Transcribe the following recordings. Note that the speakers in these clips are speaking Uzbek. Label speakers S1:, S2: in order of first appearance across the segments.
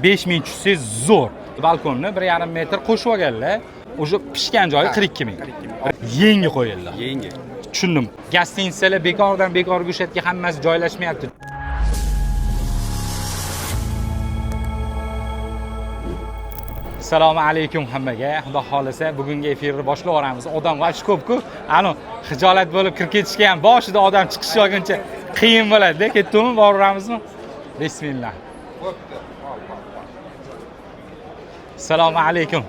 S1: 5000 tushsangiz zo'r. Balkonni 1,5 metr qo'shib olganlar. Уже pishgan joyi 42 ming. Yangi qo'yildi.
S2: Yangi.
S1: Tushundim. Gostinitsalar bekordan bekor go'shatga hammasi joylashmayapti. Assalomu alaykum hammaga. Xudo xolasa bugungi efirni boshlab yuboramiz. Odam g'ash ko'p-ku. Ani xijolat bo'lib kirib ketishga ham boshida odam chiqish olguncha qiyin bo'ladi-da. Ketdimi, boraveramizmi? Bismillah. Assalomu alaykum.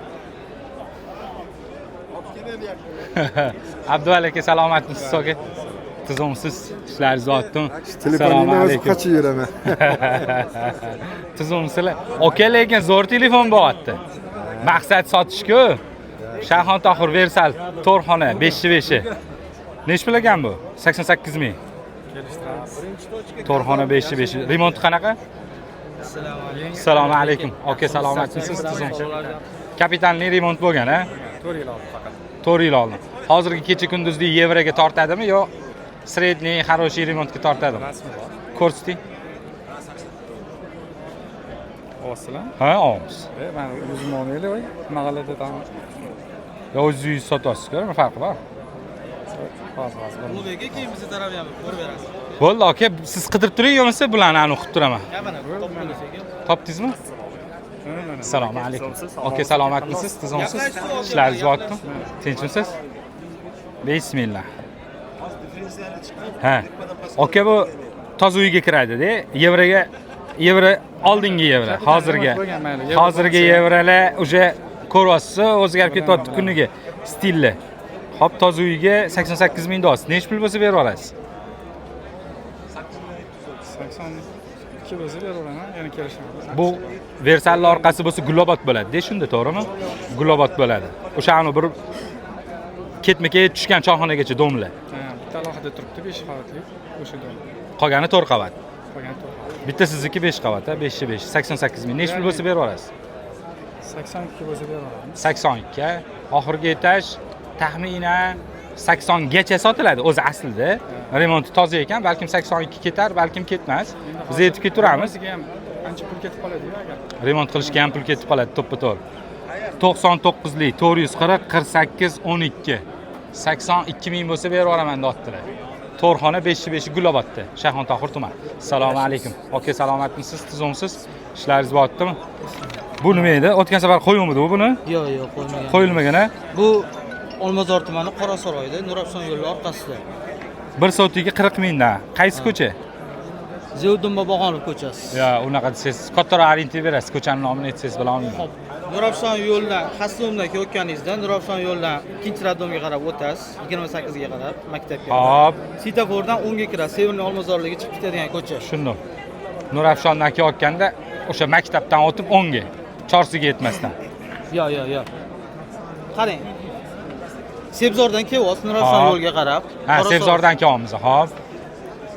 S1: Abduvali aka salomatmisiz aka? Tuzumsiz, ishlaringiz otdimi?
S3: Telefoningni o'zim qochib yuraman.
S1: Tuzumsizlar. Aka lekin zo'r telefon bo'lyapti. Maqsad sotish-ku. Shayxon Tohir Versal to'rxona 5-5. Nechi pul ekan bu? 88 ming. To'rxona 5-5. Remont qanaqa? Assalomu alaykum. Aka salomatmisiz? Tuzumsiz. Kapitalniy remont bo'lgan, a?
S2: 4 yil oldin faqat.
S1: 4 yil oldin. Hozirgi kecha kunduzli yevroga tortadimi yo средний хороший remontga tortadimi?
S2: Rasmi bor.
S1: Ko'rsating.
S2: Olasizlar?
S1: Ha, olamiz.
S2: Men o'zim olmayli, voy. Mahallada tam
S1: Yo o'zingiz sotasiz-ku, nima farqi bor?
S2: hozir hozir.
S4: Ulug'bek keyin bizni taraf ham ko'rib berasiz.
S1: Bo'ldi aka, siz qidirib turing, yo bo'lmasa bularni aniq qilib turaman.
S4: Ya mana topib sekin.
S1: Topdingizmi? Assalomu alaykum. Aka salomatmisiz? Tuzumsiz? Ishlaringiz bormi? Tinchmisiz? Bismillah. Ha. Aka bu toza uyga kiradi-da. Yevroga yevro oldingi yevro, hozirgi. Hozirgi yevrolar уже ko'ryapsiz, o'zgarib ketyapti kuniga stilli. Hop, toza uyga 88 ming dollar. Nechi pul bo'lsa berib olasiz?
S2: 82 bo'lsa beraveraman, yana kelishamiz.
S1: Bu Versalni orqasi bo'lsa Gulobod bo'ladi-da, shunda to'g'rimi? Gulobod bo'ladi. O'sha anu bir ketma-ket tushgan choyxonagacha domla.
S2: Ha, bitta alohida turibdi 5 qavatli o'sha dom.
S1: Qolgani 4 qavat.
S2: Qolgani 4 qavat.
S1: Bitta sizniki 5 qavat, ha, 5 5 88 ming. Nechi pul bo'lsa berib olasiz?
S2: 82 bo'lsa beraveraman.
S1: 82. Oxirgi etaj taxminan 80 gacha sotiladi o'zi aslida. Remonti toza ekan, balkim 82 ketar, balkim ketmas. Biz yetib ketaveramiz.
S2: Remontiga ham ancha pul ketib qoladi-yu agar.
S1: Remont qilishga ham pul ketib qoladi to'ppa-to'g'ri. 99lik 440 48 12 82 ming bo'lsa berib yuboraman deyaptilar. To'rxona 5-5 Gulobodda, Shayxon Tohir tuman. Assalomu alaykum. Aka salomatmisiz, tuzumsiz? Ishlaringiz bo'lyaptimi? Bu nima edi? O'tgan safar qo'yilmidi bu buni?
S4: Yo'q, yo'q, qo'ymagan.
S1: Qo'yilmagan, a?
S4: Bu Olmazor tumani Qorasaroyda Nurafshon yo'li orqasida.
S1: Bir soatiga 40 mingdan. Qaysi ko'cha?
S4: Ziyodiddin Boboxonov ko'chasi.
S1: Yo, unaqa desangiz kattaroq orientir berasiz. Ko'chaning nomini aytsangiz bila olmayman.
S4: Hop. Nurafshon yo'lidan Hastomdan kelayotganingizda Nurafshon yo'lidan ikkinchi raddomga qarab o'tasiz, 28 ga qarab maktabga.
S1: Hop,
S4: Svetofordan o'ngga kirasiz, Severniy Olmazorligiga chiqib ketadigan ko'cha.
S1: tushundim. Nurafshondan kelayotganda o'sha maktabdan o'tib o'ngga, Chorsuga yetmasdan.
S4: Yo'q, yo'q, yo'q. Qarang. Sebzordan kelyapsiz Nurafshon
S1: Hop.
S4: yo'liga qarab.
S1: Ha, Sebzordan kelyapmiz. Hop.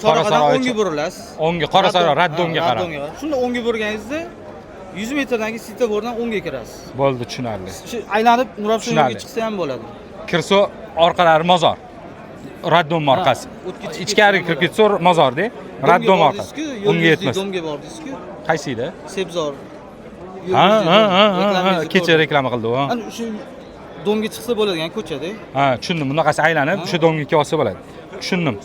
S4: Chorraqadan
S1: Qorasaroy-
S4: o'ngga burilasiz.
S1: O'ngga, Qorasaroy, Raddomga
S4: Ha,
S1: qarab.
S4: Raddomga qarab. Shunda o'ngga burganingizda 100 metrdan keyin svetofordan o'ngga kirasiz.
S1: Bo'ldi, tushunarli.
S4: Shu aylanib Nurafshon yo'liga
S1: Tushunarli.
S4: chiqsa ham bo'ladi.
S1: Kirsa orqalari mozor. Raddom orqasi.
S4: o'tga chiqib
S1: Ichkari
S4: ketsa
S1: kirib
S4: ham
S1: ketsa mozorda. Raddom orqasi.
S4: Unga
S1: Unga yetmas.
S4: Domga bordingiz-ku.
S1: Qaysi edi?
S4: Sebzor.
S1: Ha, ha, ha, ha, ha, kecha reklama qildi u. ha.
S4: Ana o'sha domga chiqsa bo'ladigan ko'chada.
S1: Ha, tushundim. Bunaqasi aylanib o'sha domga kelib olsa bo'ladi. Tushundim.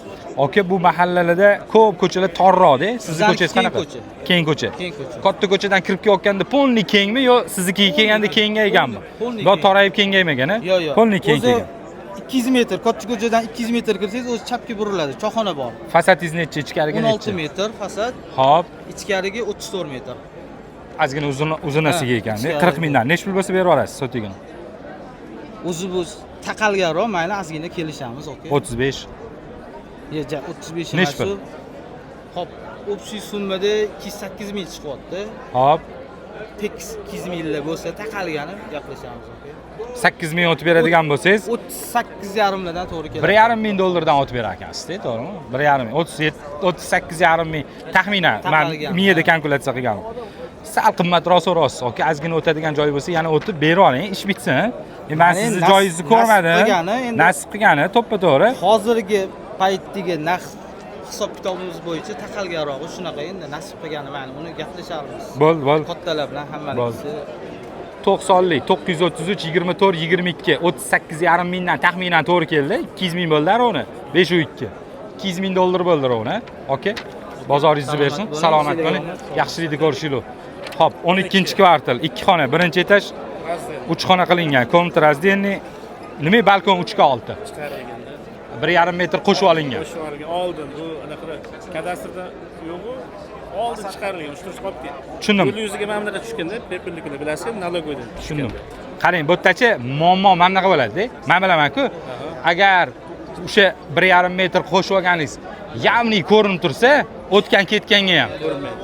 S1: Aka, bu mahallalarda ko'p ko'chalar torroqda. Sizni
S4: Bizaniki
S1: ko'changiz
S4: keng
S1: qanaqa?
S4: ko'cha.
S1: Keng ko'cha.
S4: Keng ko'cha.
S1: Katta ko'chadan kirib kelayotganda polni kengmi yo siznikiga kelganda kengayganmi?
S4: Polni
S1: Yo
S4: keng.
S1: torayib kengaymagan, a?
S4: Yo'q, yo'q.
S1: Polni keng
S4: O'zi
S1: kelgan.
S4: 200 metr, katta ko'chadan 200 metr kirsangiz o'zi chapga buriladi. Choxona bor.
S1: Fasadingiz necha, ichkariga
S4: 16
S1: necha?
S4: metr fasad,
S1: Hop,
S4: ichkarigi 34 metr.
S1: ozgina uzun uzunasiga
S4: Ha,
S1: ekan.
S4: ichkari.
S1: 40 mingdan necha pul bo'lsa berib yuborasiz sotigini?
S4: O'zi bu taqalganroq, mayli ozgina kelishamiz, okey.
S1: 35.
S4: Yo'q, ja, 35
S1: Nechi
S4: emas.
S1: pul?
S4: u. Hop, общий summada 208 ming chiqyapti.
S1: Hop,
S4: Tekis 200 minglar bo'lsa taqalgani gaplashamiz, okey.
S1: 8 ming o'tib beradigan bo'lsangiz,
S4: 38 yarimlardan to'g'ri keladi.
S1: 1,5 ming dollardan o'tib berar ekansizda, to'g'rimi? 1,5 ming, 37 38,5 ming taxminan. Men
S4: Taqalgan.
S1: miyada kalkulyatsiya qilganim. Sal qimmatroq so'raysiz. Aka, ozgina o'tadigan joyi bo'lsa, yana o'tib berib oling, ish bitsin. Men
S4: Endi
S1: sizni
S4: nasib-
S1: joyingizni ko'rmadim.
S4: nasib qilgani endi-
S1: Nasib qilgani to'ppa to'g'ri.
S4: Hozirgi paytdagi narx Hisob kitobimiz bo'yicha taqalganrog'i shunaqa, endi nasib qilgani mayli, uni gaplasharmiz.
S1: Bo'ldi, bo'ldi.
S4: Kattalar bilan hammalikisi.
S1: 90lik 933 24 22 38,5 mingdan taxminan to'g'ri keldi. 200 ming bo'ldi uni. 5 u 2. 200 ming dollar bo'ldi uni. Okey. Bozoringizni bersin. Salomat bo'ling. Yaxshilikda ko'rishaylik. Xo'p, 12-kvartal, 2 xona, birinchi etaj, 3 xona qilingan. Комната раздельный. Nima, balkon 3 ga 6. 1,5 metr qo'shib olingan.
S5: Qo'shib olingan. Oldin bu anaqa kadastrda yo'q-u, oldin chiqarilgan, uch qolib ketdi.
S1: Tushundim.
S5: Yo'l yuziga mana bunaqa tushganda, perpendikulyar bilasizmi, налоговой dan.
S1: Tushundim. Qarang, bu yerdachi muammo mana bunaqa bo'ladi-da. Men bilaman-ku, agar o'sha 1,5 metr qo'shib olganingiz явный ko'rinib tursa, o'tgan ketganga ham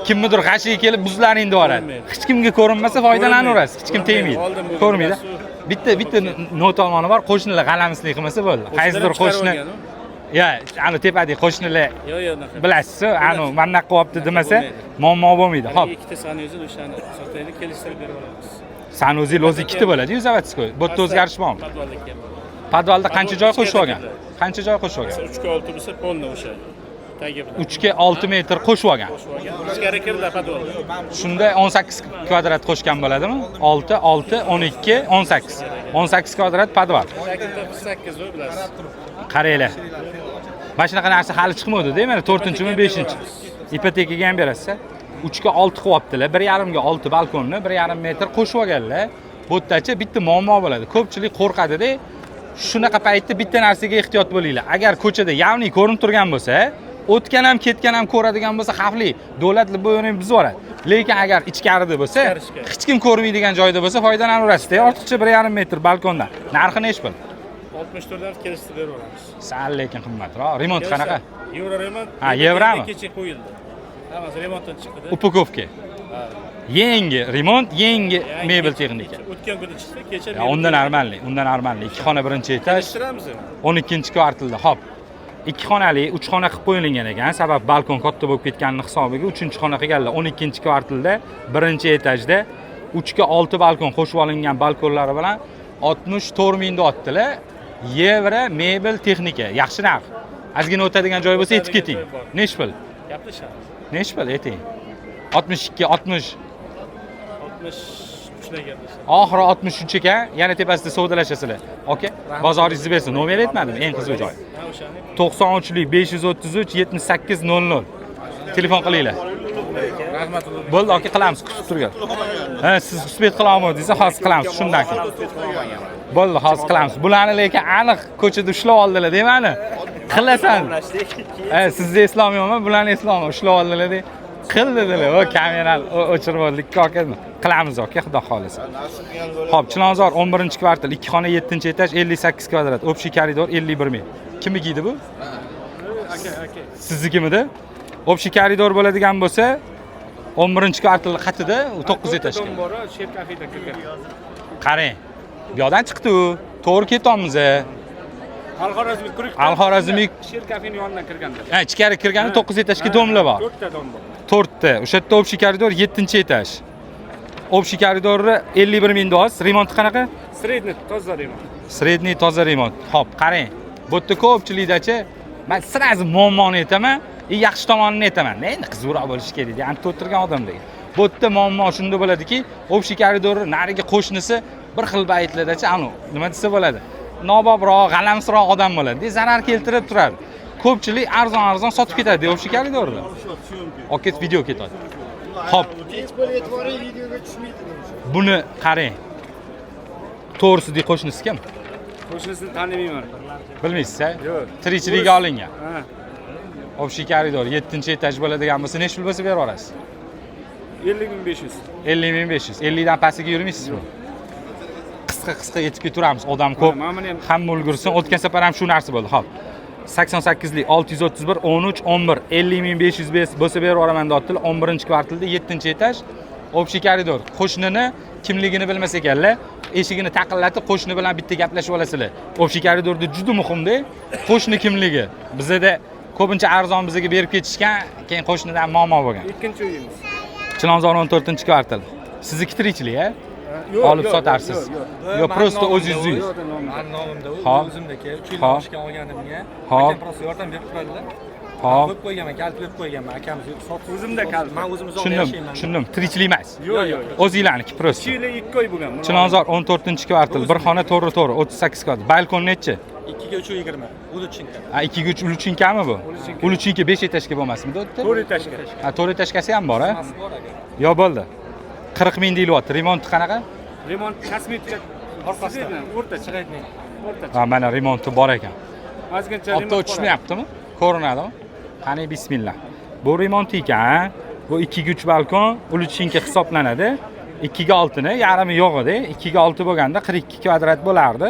S1: kimnidir g'ashiga kelib buzlaring deb yuboradi.
S5: Ko'rinmaydi.
S1: Hech kimga ko'rinmasa foydalanaverasiz, hech kim tegmaydi.
S5: Oldin bo'lgan
S1: Ko'rmaydi.
S5: suv.
S1: Bitta no tomoni bor, qo'shnilar g'alamislik qilmasa bo'ldi. Qaysidir qo'shni, ya, ani tepadagi qo'shnilar
S5: Yo'q, yo'q, unaqa.
S1: bilasiz, ani mana bunaqa qilyapti demasa
S5: bo'lmaydi.
S1: Muammo bo'lmaydi. Xo'p,
S5: Ikkita sanuzel o'shani sotaylik, kelishtirib berib olamiz.
S1: Sanuzel o'zi ikkita bo'ladi-yu, заводской. Bu yerda o'zgarish bormi?
S5: Podvaldagi ham bor.
S1: Podvalda qancha joy qo'shib olgan?
S5: Ichkarida.
S1: Qancha joy qo'shib olgan?
S5: 3 ga 6 bo'lsa, полный o'sha. Tagi bilan.
S1: 3 ga 6 metr qo'shib olgan.
S5: Qo'shib olgan. Ichkari kirdi podvalda.
S1: Shunda 18 kvadrat qo'shgan bo'ladimi? 6 6 12 18. 18 kvadrat podval.
S5: 8 u bilasiz.
S1: Qaranglar. Mana shunaqa narsa hali chiqmadi-da, mana 4-chimi, 5-chi. Ipotekaga ham berasiz. 3 ga 6 qilyaptilar. 1,5 ga 6 balkonni 1,5 metr qo'shib olganlar. Bu yerdachi bitta muammo bo'ladi. Ko'pchilik qo'rqadi-da. Shunaqa paytda bitta narsaga ehtiyot bo'linglar. Agar ko'chada явный ko'rinib turgan bo'lsa, o'tgan ham ketgan ham ko'radigan bo'lsa xavfli. Davlat bu yo'lni buzib yuboradi. Lekin agar ichkarida bo'lsa, hech kim ko'rmaydigan joyda bo'lsa foydalanaverasiz-da. Ortiqcha 1,5 metr balkondan. Narxi nechi pul?
S5: 64 dan kelishtirib berib olamiz.
S1: Sal lekin qimmatroq. Remont qanaqa?
S5: Yevro remont.
S1: Ha, yevrami?
S5: Kecha qo'yildi. Hammasi remontdan chiqdi.
S1: Упаковка. Yangi remont, yangi mebel texnika.
S5: O'tgan kuni chiqdi, kecha.
S1: Ya, unda нормальный, unda нормальный. 2 xona birinchi etaj,
S5: Kelishtiramiz.
S1: 12-kvartalda. Xo'p. 2 xonali, 3 xona qilib qo'yilgan ekan. Sabab balkon katta bo'lib ketganini hisobiga 3-xona qilganlar. 12-kvartalda birinchi etajda 3 ga 6 balkon qo'shib olingan balkonlari bilan 64 ming deyaptilar. Yevro mebel texnika. Yaxshi narx. Ozgina o'tadigan joy bo'lsa yetib keting. Nechi pul?
S5: Gaplashamiz.
S1: Nechi pul ayting? 62, 60.
S5: 63 dan gaplashamiz.
S1: Oxiri 63 ekan, yana tepasida savdolashasizlar. Okey, bozoringizni bersin. Nomer aytmadim, eng qiziq joy.
S5: Ha, o'shani.
S1: 93lik 533 78 00. Telefon qilinglar.
S5: Rahmat.
S1: Bo'ldi, aka, qilamiz, kutib turgan. Ha, siz успеть qila olmadingiz, hozir qilamiz shundan keyin. Bo'ldi, hozir qilamiz. Bularni lekin aniq ko'chada ushlab oldilar, demani. Qilasan. Ha, sizni eslolmayapman, bularni eslolmayman. Ushlab oldilar de. Qil dedilar. O kamerani o'chirib oldik, aka. Qilamiz, aka, xudo xolasa. Xo'p, Chilonzor 11-kvartal, 2 xona 7-etaj, 58 kvadrat, общий koridor 51 ming. Kimniki edi bu? Siznikimidi? Общий koridor bo'ladigan bo'lsa, 11-kvartal qatida, u 9 etajga.
S2: Bor, Sher kafeda kirgan.
S1: Qarang. Bu yoqdan chiqdi u. To'g'ri ketyapmiz.
S2: Al-Xorazmiy kurik.
S1: Al-Xorazmiy
S2: Sher kafening yonidan kirganda.
S1: Ha, ichkari kirganda 9 etajga domla bor.
S2: 4 ta dom bor.
S1: 4 ta. O'sha yerda общий koridor 7-etaj. Общий koridorni 51 ming deyapsiz. Remonti qanaqa?
S2: Средний toza remont.
S1: Средний toza remont. Xo'p, qarang. Bu yerda ko'pchilikdachi men сразу muammoni aytaman, и yaxshi tomonini aytaman. Endi qiziqroq bo'lishi kerak deydi. Anta o'tirgan odamlarga. Bu yerda muammo shunda bo'ladiki, общий koridorni narigi qo'shnisi bir xil paytlardachi, anu, nima desa bo'ladi? Nobobroq, g'alamisroq odam bo'ladi. Zarar keltirib turadi. Ko'pchilik arzon-arzon sotib ketadi общий koridorni. Aka, video ketadi. Xo'p,
S3: Hech bir e'tiboring videoga tushmaydi.
S1: Buni qarang. To'g'risi qo'shnisi kim?
S2: Qo'shnisini tanimayman.
S1: Bilmaysiz, a?
S2: Yo'q.
S1: Tirikchilikka olingan.
S2: Ha.
S1: Общий koridor 7-etaj bo'ladigan bo'lsa, nechi pul bo'lsa berib yuborasiz?
S2: 50 500.
S1: 50 500. 50 dan pastiga yurmaysizmi? Qisqa qisqa yetib ketaveramiz. Odam ko'p.
S2: Mana buni ham
S1: Hamma ulgursin. O'tgan safar ham shu narsa bo'ldi. Xo'p. 88lik 631 13 11 50 500 bo'lsa berib yuboraman deyaptilar. 11-kvartalda 7-etaj. Общий koridor. Qo'shnini kimligini bilmas ekanlar. Eshigini taqillatib qo'shni bilan bitta gaplashib olasizlar. Общий koridorda juda muhimda qo'shni kimligi. Bizada ko'pincha arzon bizga berib ketishgan, keyin qo'shnidan muammo bo'lgan.
S2: Ikkinchi uyimiz.
S1: Chilonzor 14-kvartal. Sizniki tirikchilik, a?
S2: Yo'q,
S1: Olib
S2: yo'q,
S1: sotarsiz.
S2: yo'q,
S1: Yo'q, просто o'zingiz uyingiz.
S2: Yo'q,
S6: Mani nomimda u,
S1: Hop.
S6: o'zimdaki 3 yil
S1: Hop.
S6: oshgan olganimga.
S1: Hop.
S6: Akam просто yordam berib turadilar.
S1: Hop.
S4: Qo'yib qo'yganman, kalit qo'yib qo'yganman. Akamiz yo'q, sotib.
S5: O'zimda kalit.
S4: Men o'zim uzoqda
S1: Tushundim,
S4: yashayman.
S1: Tushundim. Tirikchilik emas.
S5: Yo'q, yo'q.
S1: O'zinglarniki просто.
S5: 2 yil 2 oy bo'lgan.
S1: Chilonzor 14-kvartal, bir xona to'g'ri to'g'ri 38 kvadrat. Balkon nechi?
S4: 2 ga 3.20. Uluchinka.
S1: Ha, 2 ga 3 Uluchinkami bu? Uluchinka 5 etажga bo'lmasmidi u yerda?
S5: 4 etажga.
S1: Ha, 4 etажkasi ham bor, a?
S4: Bor aka.
S1: Yo bo'ldi. 40 ming deyilyapti. Remonti qanaqa?
S5: Remont kosmetika orqasida, o'rtacha. O'rtacha.
S1: Ha, mana remonti bor ekan.
S5: Ozgincha
S1: Opto tushmayaptimi? Ko'rinadimi? Qani bismillah. Bu remont ekan. Bu 2 ga 3 balkon, Uluchinka hisoblanadi. 2 ga 6 ni yarmi yo'q edi. 2 ga 6 bo'lganda 42 kvadrat bo'lardi.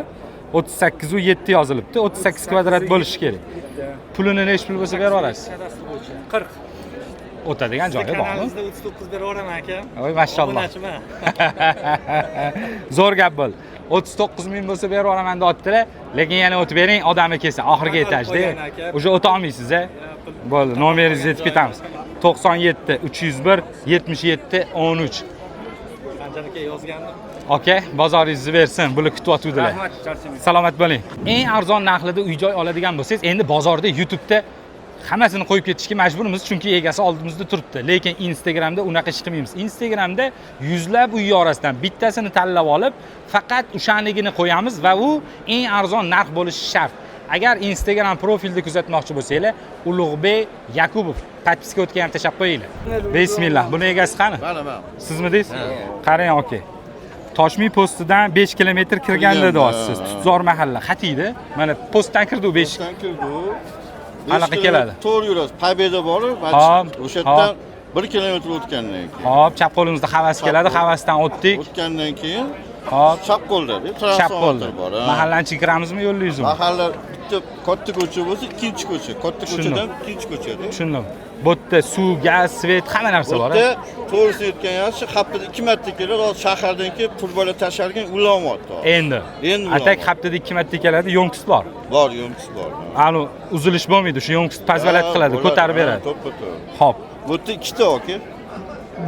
S1: 38 u 7 yozilibdi. 38 kvadrat bo'lishi kerak. Pulini nechi pul bo'lsa berib yuborasiz?
S4: Kadastr bo'yicha.
S5: 40.
S1: O'tadigan joyi bormi?
S4: Kanalingizda 39 berib yuboraman aka.
S1: Oy, mashalloh.
S4: Obunachiman.
S1: Zo'r gap bo'ldi. 39 ming bo'lsa berib yuboraman deyaptilar, lekin yana o'tib bering, odami kelsa oxirgi etajda. Уже o'ta olmaysiz, a? Bo'ldi, nomeringizni aytib ketamiz. 97 301 77 13.
S4: Qanchalik yozgandim.
S1: Aka, bozoringizni bersin, bular kutyotgandilar.
S5: Rahmat, charchamang.
S1: Salomat bo'ling. Eng arzon narxlarda uy joy oladigan bo'lsangiz, endi bozorda YouTube'da hammasini qo'yib ketishga majburmiz, chunki egasi oldimizda turibdi. Lekin Instagramda unaqa ish qilmaymiz. Instagramda yuzlab uy orasidan bittasini tanlab olib, faqat o'shanigini qo'yamiz va u eng arzon narx bo'lishi shart. Agar Instagram profilda kuzatmoqchi bo'lsanglar, Ulug'bek Yakubov подписка o'tga ham tashlab qo'yinglar. Bismillah. Buni egasi qani?
S6: Mana men.
S1: Sizmi deysiz? Qarang, aka. Toshmiy postidan 5 kilometr kirganda deyapsiz. Tutzor mahalla, xatiydi. Mana postdan kirdi u 5.
S6: Postdan kirdi u.
S1: Qanaqa keladi?
S6: To'g'ri yurasiz. Pobeda borib,
S1: Hop,
S6: o'sha yerdan
S1: hop.
S6: 1 kilometr o'tgandan keyin.
S1: Hop, chap qo'limizda Havas keladi, Havasdan o'tdik.
S6: O'tgandan keyin
S1: Hop,
S6: chap qo'lda,
S1: chap qo'lda.
S6: transformator bor. Ha.
S1: Mahallani ichiga kiramizmi, yo'llayzmi?
S6: Mahalla bitta katta ko'cha bo'lsa, ikkinchi ko'cha. Katta ko'chadan ikkinchi ko'chada.
S1: Tushundim. Bu yerda suv, gaz, svet, hamma narsa
S6: Bu
S1: bor.
S6: yerda to'g'risini aytgan yaxshi, haftada 2 marta keladi, hozir shahardan kelib turbalar tasharkan ulanyapti.
S1: Endi.
S6: Endi
S1: Atak
S6: ulanmoqda.
S1: haftada 2 marta keladi, yonkist bor.
S6: Bor, yo'mkis bor.
S1: Anu uzilish bo'lmaydi, shu yonkist pazvalat
S6: Ha,
S1: qiladi,
S6: bo'ladi,
S1: ko'tarib
S6: ha,
S1: beradi.
S6: To'ppa-to'g'ri.
S1: Hop,
S6: Bu yerda ikkita aka.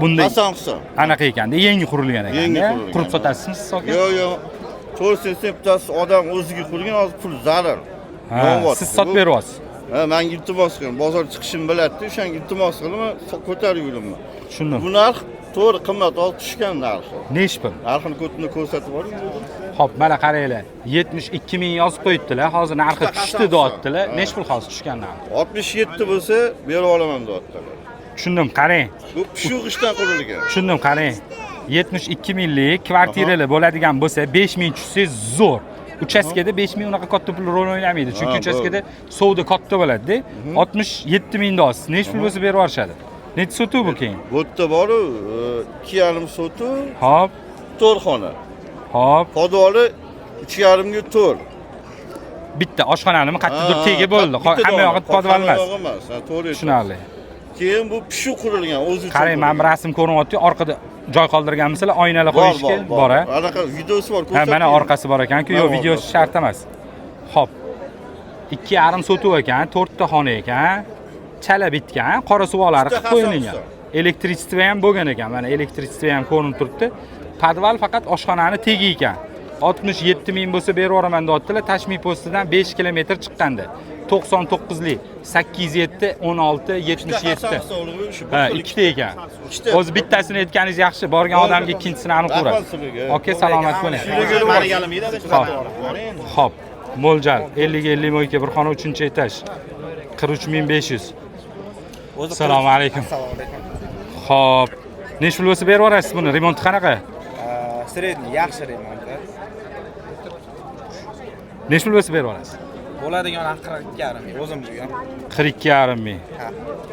S1: bunday
S6: Hasan Husan.
S1: anaqa ekanda, yangi qurilgan ekan.
S6: Yangi qurilgan.
S1: Qurib sotasizmi siz aka?
S6: Yo'q, yo'q. To'g'risini aytsam, bittasi odam o'ziga qurgan, hozir pul zarar.
S1: Ha,
S6: Yonyapti.
S1: siz sotib beryapsiz.
S6: Ha, menga iltimos qilgan, bozor chiqishimni biladi, o'shanga iltimos qilib, ko'tarib yuribman.
S1: Tushundim.
S6: Bu narx to'g'ri qimmat, hozir tushgan narxi.
S1: Nechi pul?
S6: Narxini ko'tini ko'rsatib boring dedim.
S1: Hop, mana qaranglar. 72 ming yozib qo'yibdilar. Hozir narxi
S6: Bitta
S1: tushdi
S6: qasam
S1: deyaptilar.
S6: ha.
S1: Nechi pul hozir tushgan narxi?
S6: 67 bo'lsa berib olaman deyaptilar.
S1: Tushundim, qarang.
S6: Bu pishuq g'ishtdan qurilgan.
S1: Tushundim, qarang. 72 minglik kvartiralar bo'ladigan bo'lsa, 5 ming tushsangiz zo'r. Uchastkada 5 ming unaqa katta pul rol o'ynamaydi. Chunki
S6: Ha,
S1: uchastkada sovda katta bo'ladi-da. 67 ming deyapsiz. Nechi pul bo'lsa berib yuborishadi? Necha sotuv bu keyin?
S6: Bu yerda boru 2,5 sotu,
S1: Hop,
S6: 4 xona.
S1: hop.
S6: Podvoli 3,5 ga 4.
S1: Bitta oshxonanimi qayerdadir tegi bo'ldi. Hamma yog'i podval emas.
S6: Hamma yog'i emas. Ha, to'g'ri. aytasiz.
S1: Tushunarli.
S6: Keyin bu pishuq qurilgan, o'zi uchun.
S1: Qarang, mana bu
S6: qurilgan.
S1: rasm ko'rinyapti, orqada joy qoldirganmisizlar, oynalar
S6: Bor,
S1: qo'yishga
S6: bor,
S1: bor, a?
S6: Anaqa videosi bor,
S1: Ha,
S6: ko'rsatib.
S1: mana orqasi bor ekan-ku, yo'q,
S6: Mana
S1: videosi
S6: orqasi.
S1: shart emas. Xo'p. 2,5 sotuv ekan, 4 ta xona ekan, chala bitgan, qora suvolari
S6: Bitta
S1: qilib qo'yilgan.
S6: Hasan
S1: Elektrichество ham bo'lgan ekan, mana elektrichество ham ko'rinib turibdi. Podval faqat oshxonani tegi ekan. 67 ming bo'lsa berib yuboraman deyaptilar. Tashmiy postidan 5 kilometr chiqqanda. 99lik 807 16 77. Ha, ikkita ekan.
S6: Ikkita.
S1: O'zi bittasini aytganingiz yaxshi, borgan odamga ikkinchisini aniq
S6: Rahmat
S1: urasiz.
S6: sizlarga.
S1: Aka, salomat bo'ling. Xo'p. Xo'p. Mo'ljal 50 ga 50 mo'yka bir xona 3-etaj. 43500. Assalomu alaykum.
S4: Assalomu alaykum.
S1: Xo'p. Necha pul bo'lsa berib yuborasiz buni? Remonti qanaqa?
S4: Средний, yaxshi remont.
S1: Necha pul bo'lsa berib yuborasiz?
S4: Bo'ladigan narx 42,5 ming, o'zim uyim.
S1: 42,5 ming.
S4: Ha.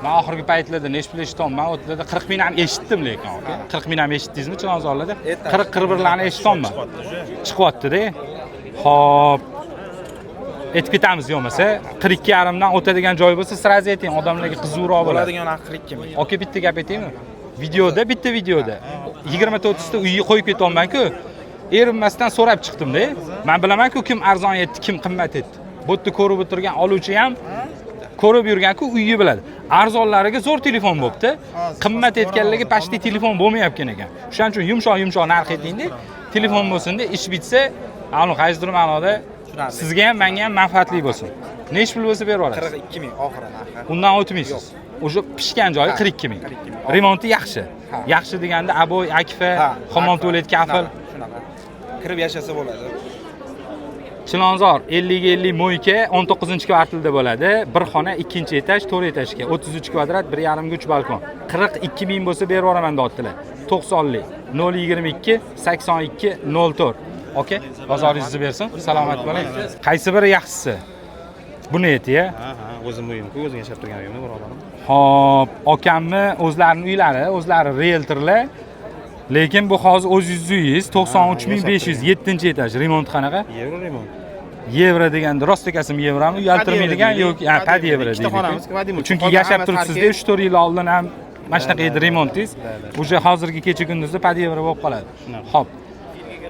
S1: Men oxirgi paytlarda necha pul eshityapman, o'tlarda 40 ming ham eshitdim lekin, aka. 40 ming ham eshitdingizmi Chilonzorlarda? 40 41larni eshityapman. Chiqyapti-da. Xo'p. Aytib ketamiz yo'masa, 42,5 dan o'tadigan joy bo'lsa, sразу ayting, odamlarga qiziqroq bo'ladi.
S4: Bo'ladigan narx 42 ming.
S1: Aka bitta gap aytaymi? Videoda, bitta videoda 20 ta 30 ta uyga qo'yib ketyapman-ku. Erinmasdan so'rab chiqdim-da. Men bilaman-ku kim arzon yetdi, kim qimmat etdi. Bu yerda ko'rib o'tirgan oluvchi ham ko'rib yurgan-ku uyni biladi. Arzonlariga zo'r telefon bo'pti. Qimmat etganlarga почти telefon bo'lmayotgan ekan. O'shaning uchun yumshoq-yumshoq narx aytingda, telefon bo'lsin-da, ish bitsa, anu qaysidir ma'noda sizga ham menga ham manfaatli bo'lsin. Nechi pul bo'lsa berib yuborasiz?
S7: 42 ming oxiri narxi.
S1: Undan o'tmaysiz. O'sha pishgan joyi 42 ming.
S7: 42 ming.
S1: Remonti yaxshi.
S7: Ha.
S1: Yaxshi deganda aboy, akfa,
S7: Ha,
S1: hammom
S7: akfa.
S1: tualet, kafel.
S7: Shunaqa. Kirib yashasa bo'ladi.
S1: Chilonzor 50 ga 50 mo'yka 19-kvartalda bo'ladi. Bir xona, ikkinchi etaj, to'rt etajga, 33 kvadrat, 1.5 ga 3 balkon. 42 ming bo'lsa berib yuboraman deyaptilar. 90lik 022 82 04. Okey, bozoringizni bersin. Salomat bo'ling. Qaysi biri yaxshisi? Buni ayting-a.
S8: Ha, ha, o'zim uyim-ku, o'zim yashab turgan uyim birodarim.
S1: Xo'p, okamni o'zlarini uylari, o'zlari rieltorlar. Lekin bu hozir o'zingizni uyingiz 93500, 7-etaj. Remont qanaqa?
S8: Yevro remont.
S1: Yevro deganda rost akasimi yevromi uyaltirmaydigan yoki ha, pad yevro
S8: Ikkita xonamiz,
S1: deydi. Chunki yashab turibsiz-da, 3-4 yil oldin ham mana shunaqa edi remontingiz. Уже hozirgi kecha kunduzda pad yevro bo'lib qoladi. Xo'p.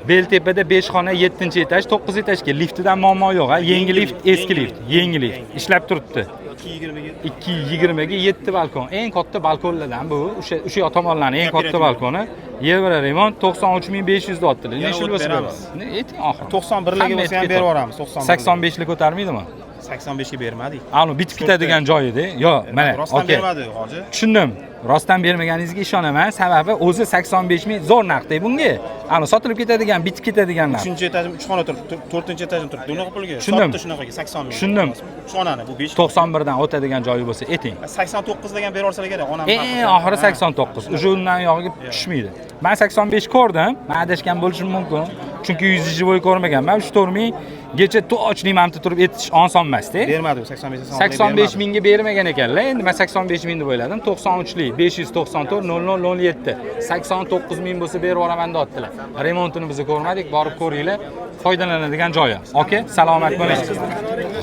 S1: Beltepada 5 xona, 7-etaj, 9 etajga liftidan muammo yo'q, ha? Yangi lift, eski lift, yangi lift ishlab turibdi. 2.20 ga 7 balkon. Eng katta balkonlardan bu. O'sha yoq tomonlarning eng katta balkoni. Yevro remont 93500 deyaptilar.
S8: Yana
S1: Necha
S8: o't
S1: bo'lsa
S8: beramiz.
S1: beramiz? Ne ayting oxiri.
S8: 91 larga bo'lsa ham berib yuboramiz, 91.
S1: 85 lik ko'tarmaydimi?
S8: 85 ga bermadik.
S1: Anu bitib ketadigan joyida. Yo'q, mana,
S8: Rostdan
S1: okey.
S8: bermadi hoji.
S1: Tushundim. Rostdan bermaganingizga ishonaman. Sababi o'zi 85 ming zo'r narxda bunga. Anu sotilib ketadigan, bitib ketadigan narx.
S8: 3-etajim 3 xona turibdi, 4-etajim turibdi. Unaqa pulga.
S1: Tushundim.
S8: Sotdi shunaqaga 80 ming.
S1: Tushundim.
S8: 3 xonani bu 5.
S1: 91 dan o'tadigan joyi bo'lsa ayting.
S8: 89 degan berib yuborsalar kerak, onam.
S1: Eng oxiri 89. Уже undan yog'iga tushmaydi. Men 85 ko'rdim. Men adashgan bo'lishim mumkin. Chunki 100 yil bo'yi ko'rmaganman. 3-4 minggacha точно mana turib etish oson emas-da.
S8: Bermadi u 85
S1: 85 mingga bermagan ekanlar. Endi men 85 ming deb o'yladim. 93lik 594 0007 89 ming bo'lsa berib yuboraman deyaptilar. Remontini biz ko'rmadik, borib ko'ringlar. Foydalanadigan joyi. Okey, salomat bo'ling.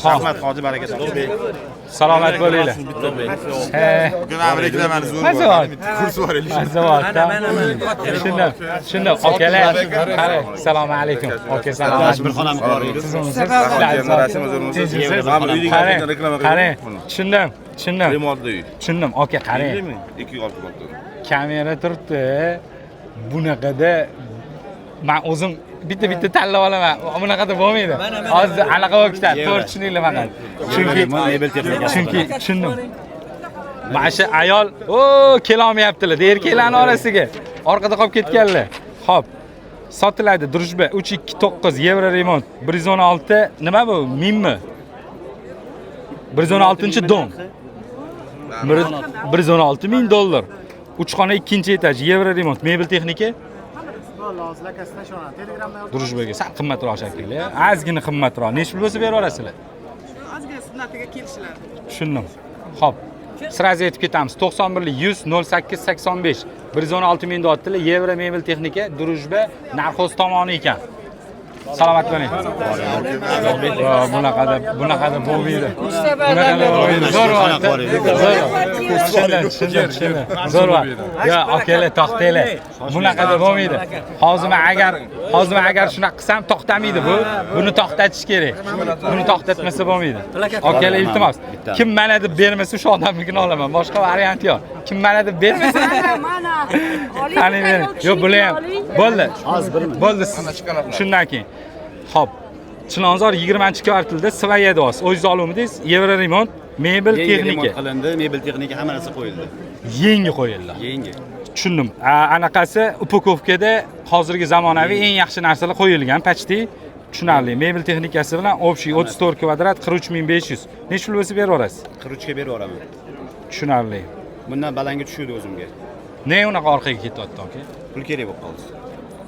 S8: Rahmat hoji, baraka toping.
S1: Salomat bo'linglar.
S9: Bugun reklamani zo'r
S1: Mazza.
S9: Kurs bor elik.
S1: Mazza. Tushundim, tushundim. Akalar, qarang, assalomu alaykum. Aka, salomat.
S9: Bir xonam bor edi.
S1: Qarang, tushundim, tushundim.
S9: Remontli uy.
S1: Tushundim, aka, qarang.
S9: 206 balkon.
S1: Kamera turibdi. Bunaqada men o'zim bitta-bitta tanlab olaman. Bunaqada bo'lmaydi. Hozir anaqa bo'lib ketadi. To'g'ri tushuninglar faqat. Chunki
S8: mebel texnikasi.
S1: Chunki tushundim. Mana shu ayol, o, kela olmayaptilar. Erkaklarning orasiga. Orqada qolib ketganlar. Xo'p. Sotiladi Drujba 329 yevro remont. 116 nima bu? Mingmi? 116-dom. 116 ming dollar. 3 xona 2-etaj yevro remont, mebel texnika. Drujbaga sal qimmatroq shekilli, ozgina qimmatroq. Necha pul bo'lsa berib yuborasizlar?
S10: Ozgina sunnatiga kelishiladi.
S1: Tushundim. Xo'p. Sразу aytib ketamiz. 91 100 08 85 116 ming deyaptilar. Yevro mebel texnika Drujba narxoz tomoni ekan. Salomat bo'ling. Yo'q, bunaqada bo'lmaydi. Bunaqada bo'lmaydi. Zo'r vaqt. Tushundim, tushundim. Zo'r vaqt. Yo'q, akalar, to'xtanglar. Bunaqada bo'lmaydi. Hozir men agar shunaqa qilsam to'xtamaydi bu. Buni to'xtatish kerak. Buni to'xtatmasa bo'lmaydi. Akalar, iltimos. Kim mana deb bermasa o'sha odamnikini olaman. Boshqa variant yo'q. Kim mana deb bermasa
S10: Mana.
S1: Qani bering. Yo'q, bular ham. Bo'ldi. Bo'ldi. Shundan keyin. Xo'p. Chilonzor 20-kvartalda Svaya deyapsiz. O'zingiz oluvmidingiz? Yevro remont, mebel texnika.
S11: Remont qilindi, mebel texnika hamma narsa qo'yildi.
S1: Yangi qo'yildi.
S11: Yangi.
S1: Tushundim. Anaqasi upakovkada hozirgi zamonaviy eng yaxshi narsalar qo'yilgan, почти tushunarli. Mebel texnikasi bilan общий 34 kvadrat 43500. Necha pul bo'lsa berib yuborasiz?
S11: 43 ga berib yuboraman.
S1: Tushunarli.
S11: Bundan balanga tushuvdi o'zimga.
S1: Ne unaqa orqaga ketyapti, aka?
S11: Pul kerak bo'lib qoldi.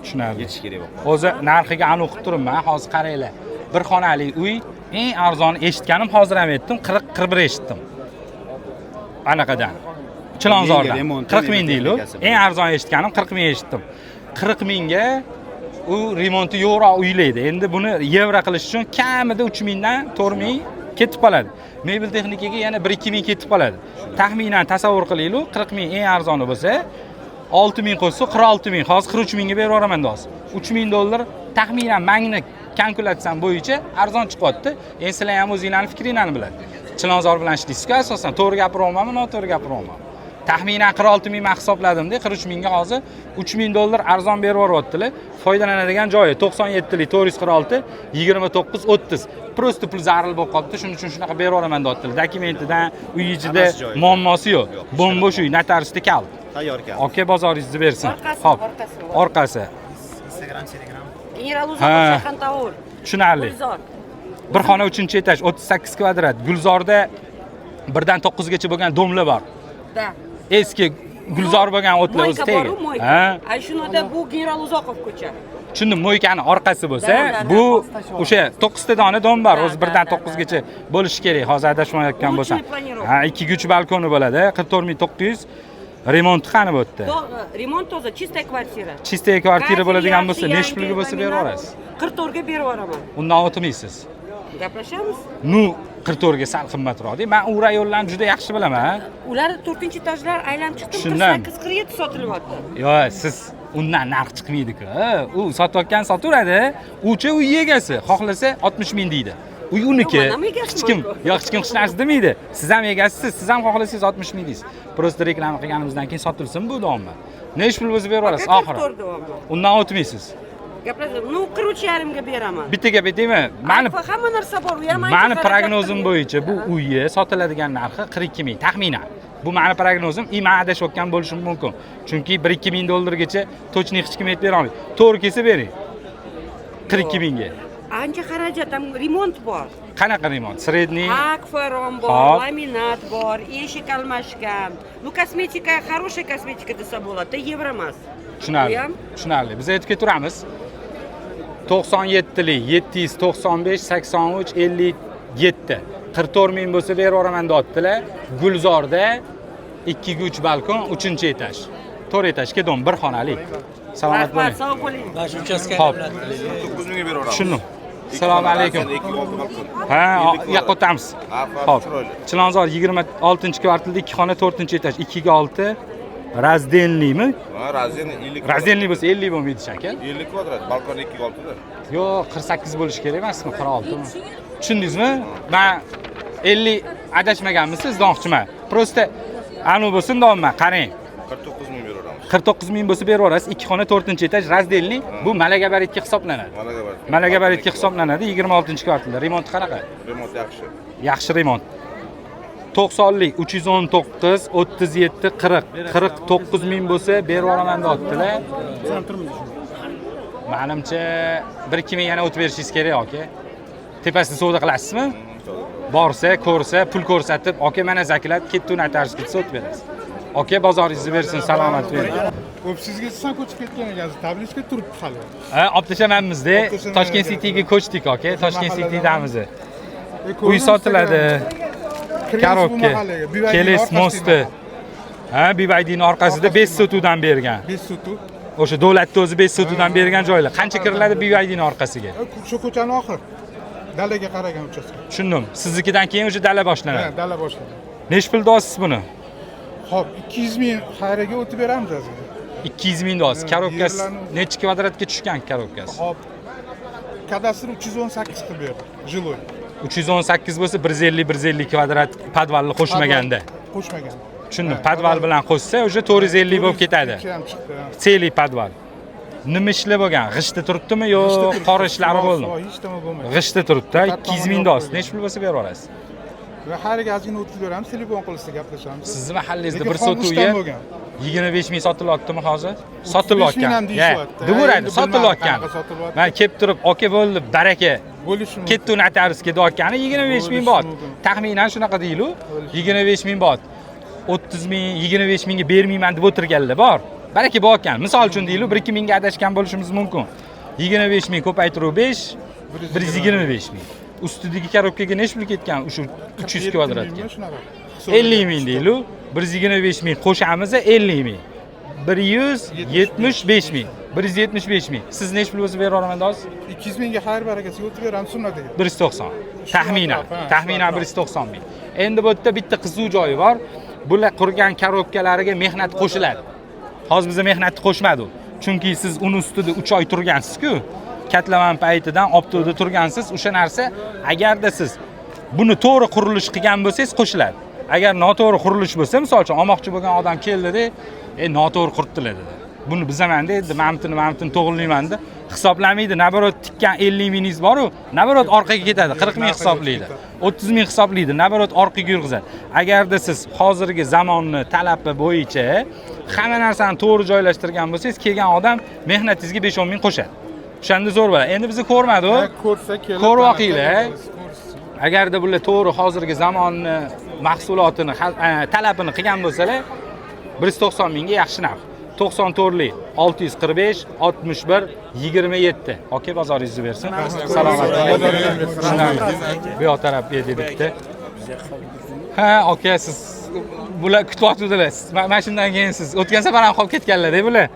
S1: Tushunarli.
S11: Yetish kerak bo'lib qoldi.
S1: O'zi narxiga aniq qilib turibman. Hozir qaranglar. Bir xonali uy eng arzoni eshitganim hozir ham aytdim, 40-41 eshitdim. Anaqadan. Chilonzordan. 40 ming deylik. Eng arzon eshitganim 40 ming eshitdim. 40 mingga u remonti yo'qroq uylaydi. Endi buni yevro qilish uchun kamida 3 mingdan 4 ming ketib qoladi. Mebel texnikaga yana 1-2 ming ketib qoladi. Taxminan tasavvur qilaylik, 40 ming eng arzoni bo'lsa, 6 ming qo'shsa 46 ming. Hozir 43 mingga berib yuboraman hozir. 3 ming dollar taxminan mangni kalkulyatsiyam bo'yicha arzon chiqyapti. Endi sizlar ham o'zinglarning fikringlarni biladi. Chilonzor bilan ishlaysizku asosan. To'g'ri gapiryapmanmi, noto'g'ri gapiryapmanmi? Taxminan 46 ming man hisobladim-da, 43 mingga hozir 3000 dollar arzon berib yuboryaptilar. Foydalanadigan joyi 97lik 446 29 30. Prosta pul zaril bo'lib qolibdi, shuning uchun shunaqa berib yuboraman deyaptilar. Dokumentidan, uy ichida
S11: Hammasi joyida.
S1: Muammosi yo'q.
S11: Yo'q,
S1: Bo'm-bo'sh uy, notariusda kal.
S11: Tayyor kal.
S1: Aka, bozoringizni bersin.
S10: Orqasi,
S1: Xo'p.
S10: orqasi.
S1: Orqasi.
S8: Instagram, Telegram.
S10: General
S1: Ha.
S10: Uzoqov, Shayxontohur.
S1: Tushunarli.
S10: Gulzor.
S1: Bir xona 3-etaj, 38 kvadrat. Gulzorda 1dan 9 gacha bo'lgan domla bor.
S10: Da.
S1: Eski Gulzor bo'lgan o'tlar o'zi
S10: Moyka
S1: tegi.
S10: bor-u, moyka.
S1: Ha.
S10: Ay shunida bu General Uzoqov ko'cha.
S1: Tushundim, moykani orqasi bo'lsa,
S10: Da, da, da.
S1: bu o'sha 9 ta dona dom bor,
S10: Da,
S1: o'zi
S10: da,
S1: 1dan
S10: da,
S1: 9 gacha bo'lishi kerak. Hozir adashmayotgan bo'lsam.
S10: Улучшенный планировка.
S1: Ha, 2 3 balkoni bo'ladi. 44900. Remonti qani bu yerda?
S10: Remont toza, чистая kvartira.
S1: Чистая kvartira
S10: Kafel
S1: bo'ladigan
S10: yaxshi,
S1: bo'lsa, nechi
S10: yangi
S1: pulga bo'lsa berib
S10: laminat.
S1: yuborasiz?
S10: 44 ga berib yuboraman.
S1: Undan o'tmaysiz.
S10: Gaplashamiz.
S1: Nu, 44 ga sal qimmatroq-da. Men u rayonlarni juda yaxshi bilaman.
S10: Ular 4-etajlar aylanib chiqdim,
S1: Tushundim.
S10: 48 47 sotilyapti.
S1: Yo, siz undan narx chiqmaydi-ku. U sotayotgan sotaveradi. Uchi uy egasi, xohlasa 60 ming deydi. Uy uniki.
S10: Yo'q, man ham egasiman
S1: Hech kim,
S10: ku.
S1: yo'q, hech kim hech narsa demaydi. Siz ham egasisiz, siz ham xohlasangiz 60 ming deysiz. Prosta reklama qilganimizdan keyin sotilsin bu domni. Nechi pul bo'lsa berib yuborasiz
S10: Пока
S1: oxiri.
S10: 44 deyapman.
S1: Undan o'tmaysiz.
S10: Gaplashamiz. Nu, 43,5 ga beraman.
S1: Bitta gap aytaymi? Mani
S10: Alfa, hamma narsa bor. U ham ancha
S1: mani
S10: xarajat
S1: prognozim
S10: qilgan.
S1: bo'yicha bu uyi sotiladigan narxi 42 ming taxminan. Bu mani prognozim, и men adashayotgan bo'lishim mumkin. Chunki 1-2 ming dollargacha точно hech kim aytib bera olmaydi. To'g'ri kelsa bering. 42 mingga.
S10: Ancha xarajat, ham remont bor.
S1: Qanaqa remont? Средний?
S10: Akfa rom bor,
S1: Hop.
S10: Laminat bor, eshik almashgan. Ну, kosmetika, хорошая kosmetika desa bo'ladi, yevro emas.
S1: Tushunarli.
S10: Bu ham
S1: Tushunarli. Biz aytib ketaveramiz. 97lik 795 83 57. 44 ming bo'lsa berib yuboraman deyaptilar. Gulzorda 2 ga 3 balkon, 3-etaj. 4 etajga dom, bir xonali. Salomat
S10: Rahmat,
S1: bo'ling.
S10: sog' bo'ling.
S1: Xo'p,
S9: 9 mingga berib yuboramiz.
S1: tushundim. Assalomu alaykum.
S9: 2 olti balkon.
S1: Ha, u yoqqa o'tamiz.
S9: Ha,
S1: Xo'p.
S9: chiroyli.
S1: Chilonzor 26-kvartalda 2 xona, 4-etaj, 2 ga 6 razdelniymi?
S9: Ha, раздельный 50 kvadrat.
S1: Раздельный bo'lsa 50 bo'lmaydi shakl.
S9: 50 kvadrat, balkon 2 ga 6 da.
S1: Yo'q, 48 bo'lishi kerak emasmi? 46 mi? Tushundingizmi? Men 50 adashmaganmisiz demoqchiman. Prosta anu bo'lsin deyapman, qarang.
S9: 49 ming berib yuboramiz.
S1: 49 ming bo'lsa berib yuborasiz. 2 xona, 4-etaj, раздельный. Bu Malagabaritga hisoblanadi.
S9: Malagabarit.
S1: Malagabaritga hisoblanadi 26-kvartalda. Remont qanaqa?
S9: Remont yaxshi.
S1: Yaxshi remont. 90lik 319 37 40 49 ming bo'lsa berib yuboraman deyaptilar. Manimcha 1-2 ming yana o'tib berishingiz kerak aka. Tepasida savdo qilasizmi? Borsa, ko'rsa, pul ko'rsatib, aka mana заклад ketdi, notariusga ketsa o'tib berasiz. Aka, bozoringizni bersin, salomat bo'ling.
S3: Ofisingizga siz ham ko'chib ketgan ekansiz. Tablichka turibdi hali.
S1: Ha, olib tashlamanmiz-da.
S3: Olib tashlaman
S1: Toshkent
S3: ekan.
S1: Cityga ko'chdik aka. Toshkent
S3: Mahallada.
S1: City'damiz.
S3: E,
S1: Uy sotiladi.
S3: Kirgansiz bu
S1: Korobka.
S3: mahallaga. BYD 'ning
S1: Keles
S3: orqasidagi
S1: mosti. Ha, BYD'ning orqasida 5 sotuvdan bergan.
S3: 5 sotuv.
S1: O'sha davlatni o'zi 5 sotuvdan bergan joylar. Qancha kiriladi BYD'ning orqasiga?
S3: Shu ko'chani oxiri. Dalaga qaragan uchastka.
S1: Tushundim. Siznikidan keyin o'sha dala
S3: Ha,
S1: boshlanadi.
S3: dala boshlanadi.
S1: Nechi pul deyapsiz buni?
S3: Xo'p, 200 ming xayriga o'tib beramiz ozgina.
S1: 200 ming deyapsiz.
S3: Ha,
S1: Korobkasi
S3: yerlarni-
S1: nechi kvadratga tushgan korobkasi?
S3: Xo'p. Kadastr 318 qilib berdi. Жилой.
S1: 318 bo'lsa 150 150 kvadrat podvalni qo'shmaganda.
S3: Qo'shmagan.
S1: Tushundim.
S3: Ha,
S1: Podval bilan qo'shsa o'sha 450 bo'lib ketadi.
S3: 402 ham chiqdi. Ha.
S1: Целый podval. Nima ishlar bo'lgan? G'ishtda turibdimi yo
S3: G'ishtda turibdi.
S1: qor ishlari bo'ldimi?
S3: Hech nima bo'lmagan.
S1: G'ishtda turibdi.
S3: Faqat
S1: 200 ming
S3: tomoni
S1: deyapsiz.
S3: yo'q.
S1: Nechi pul bo'lsa berib yuborasiz?
S3: Va xayriga ozgina o'tkazib beramiz, telefon qilsa gaplashamiz.
S1: Sizni mahallangizda
S3: Lekin
S1: bir
S3: xom
S1: sotuvga
S3: g'ishtdan bo'lgan.
S1: 25 ming sotilyaptimi hozir?
S3: 35
S1: Sotilayotgan.
S3: ming ham deyishyapti.
S1: Deyaveradi,
S3: Endi bilmadim
S1: sotilayotgan.
S3: qanaqa sotilyapti.
S1: Man kelib turib, aka bo'ldi, baraka.
S3: Bo'lishi mumkin.
S1: Ketdi notariusga deyotgani 25 ming bot.
S3: Bo'lishi mumkin.
S1: Taxminan shunaqa deylu. 25 ming bot. 30 ming, 25 mingga bermayman deb o'tirganlar bor. Baraka bo'layotgan. Misol uchun deylu, 1-2 mingga adashgan bo'lishimiz mumkin. 25 ming ko'paytiruv 5, 125 ming. Ustidagi korobkaga nechi pul ketgan o'sha 300
S3: 47
S1: kvadratga?
S3: mingmi shunaqa.
S1: 50 ming deylu, 125 ming qo'shamiz 50 ming. 175 ming. 175 ming. Siz nechi pul bo'lsa berib yuboraman deyapsiz?
S3: 200 mingga xayr barakasiga o'tib beramiz sunnatiga.
S1: 190. Taxminan,
S3: atrof, ha,
S1: taxminan
S3: shu atrof.
S1: 190 ming. Endi bu yerda bitta qiziq joyi bor. Bular qurgan korobkalariga mehnat qo'shiladi. Hozir biza mehnatni qo'shmadik. Chunki siz uni ustida 3 oy turgansiz-ku. Katlaman paytidan obto'da turgansiz. O'sha narsa agarda siz buni to'g'ri qurilish qilgan bo'lsangiz qo'shiladi. Agar noto'g'ri qurilish bo'lsa, misol uchun olmoqchi bo'lgan odam keldida, noto'g'ri quribdilar dedi. Buni bizaman dedi, mana butini to'g'rilayman deb hisoblamaydi. Наоборот, tikkan 50 mingingiz bor-u, наоборот orqaga ketadi, 40 ming hisoblaydi. 30 ming hisoblaydi, наоборот orqaga yurg'izadi. Agarda siz hozirgi zamonni talabi bo'yicha hamma narsani to'g'ri joylashtirgan bo'lsangiz, kelgan odam mehnatingizga 5-10 ming qo'shadi. O'shanda zo'r bo'ladi. Endi bizni ko'rmadi u.
S3: Ha, ko'rsa kelib
S1: Ko'rib oqinglar.
S3: Ko'rsin.
S1: Agarda bular to'g'ri hozirgi zamonni mahsulotini talabini qilgan bo'lsalar, 190 mingga yaxshi narx. 94lik 645 61 27. Aka, bozoringizni bersin. Salomat bo'ling. Shundan bu yoq taraf bitta. Ha, aka, siz bular kutyaptilar. Mana shundan keyin siz o'tgan safar ham qolib ketganlar-da bular.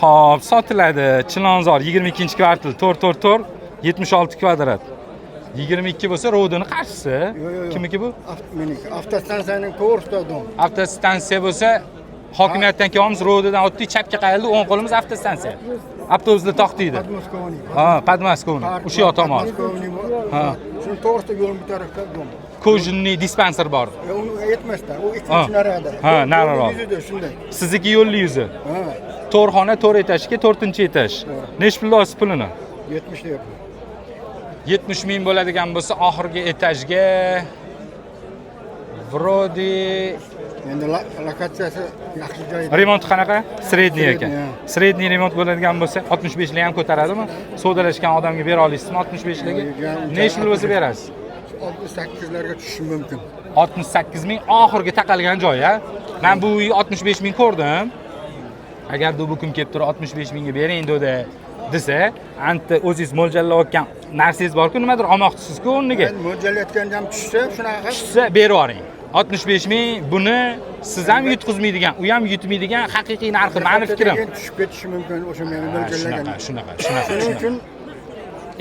S1: Xo'p, sotiladi. Chilonzor 22-kvartal 444 76 kvadrat. 22 bo'lsa, РОВД ni qarshisi.
S12: Yo'q, yo'q.
S1: Kimniki bu?
S12: Meniki. Avtostansiyaning to'g'risida дом.
S1: Avtostansiya bo'lsa, hokimiyatdan kelyapmiz, РОВД dan o'tdik, chapga qayrildi, o'ng qo'limiz avtostansiya. Avtobuslar to'xtaydi.
S12: Подмосковный.
S1: Ha, Подмосковный. O'sha yoq tomon.
S12: Подмосковный.
S1: Ha.
S12: Shuni to'g'risida yo'l bu tarafda дом.
S1: Кожаный dispanser bor.
S12: Uni aytmasdan, u ikkinchi narada.
S1: Ha, nariroq.
S12: Yuzida shunday.
S1: Sizniki yo'lli yuzi.
S12: Ha,
S1: To'rt xona, to'rt etajga, to'rtinchi etaj. Nechi pul olasiz pulini?
S12: 70 deyapman.
S1: 70 ming bo'ladigan bo'lsa, oxirgi etajga вроде.
S12: Endi lokatsiyasi yaxshi joyda.
S1: Remont qanaqa? Средний ekan.
S12: Средний, ha.
S1: Средний remont bo'ladigan bo'lsa, 65 lik ham ko'taradimi? Savdolashgan odamga bera olasizmi 65 ligi?
S12: Yo'q,
S1: Nechi pul bo'lsa berasiz?
S12: 68 larga tushishi mumkin.
S1: 68 ming oxirgi taqalgan joy, a? Men bu uyni 65 ming ko'rdim. Agarda bu kun kelib turib 65 mingga bering dedi desa, anta o'zingiz mo'ljallayotgan narsangiz bor-ku, nimadir olmoqchisiz-ku o'rniga.
S12: Endi mo'ljallayotganda ham tushsa, shunaqa.
S1: Tushsa berib yuboring. 65 ming buni siz ham yutqizmaydigan, u ham yutmaydigan haqiqiy narxi, mani fikrim.
S12: Keyin tushib ketishi mumkin o'sha meni mo'ljallagan.
S1: Shunaqa, shunaqa, shunaqa.
S12: Shuning
S1: Shunaqa.
S12: uchun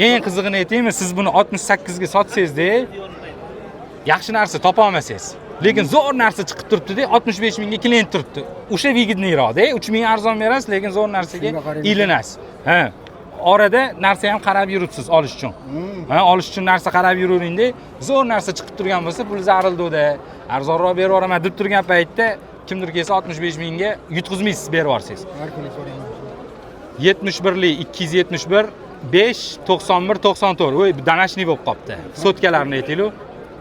S1: Eng qizig'ini aytaymi, siz buni 68 ga sotsangizda, yaxshi narsa topa olmasangiz. Lekin zo'r narsa chiqib turibdi-da, 65 mingga klient turibdi. O'sha выгодный roqda, 3 ming arzon berasiz, lekin zo'r narsaga
S12: Shunga qarang.
S1: ilinasiz. Ha. Orada narsa ham qarab yuribsiz olish uchun. Ha, olish uchun narsa qarab yuraveringda, zo'r narsa chiqib turgan bo'lsa, pul zarildi-da, arzonroq berib yuboraman deb turgan paytda kimdir kelsa 65 mingga yutqizmaysiz berib yuborsangiz.
S12: Har kuni ko'raman.
S1: 71lik 271 5 91 94. Voy, домашний bo'lib qolibdi. Sotkalarni aytaylik.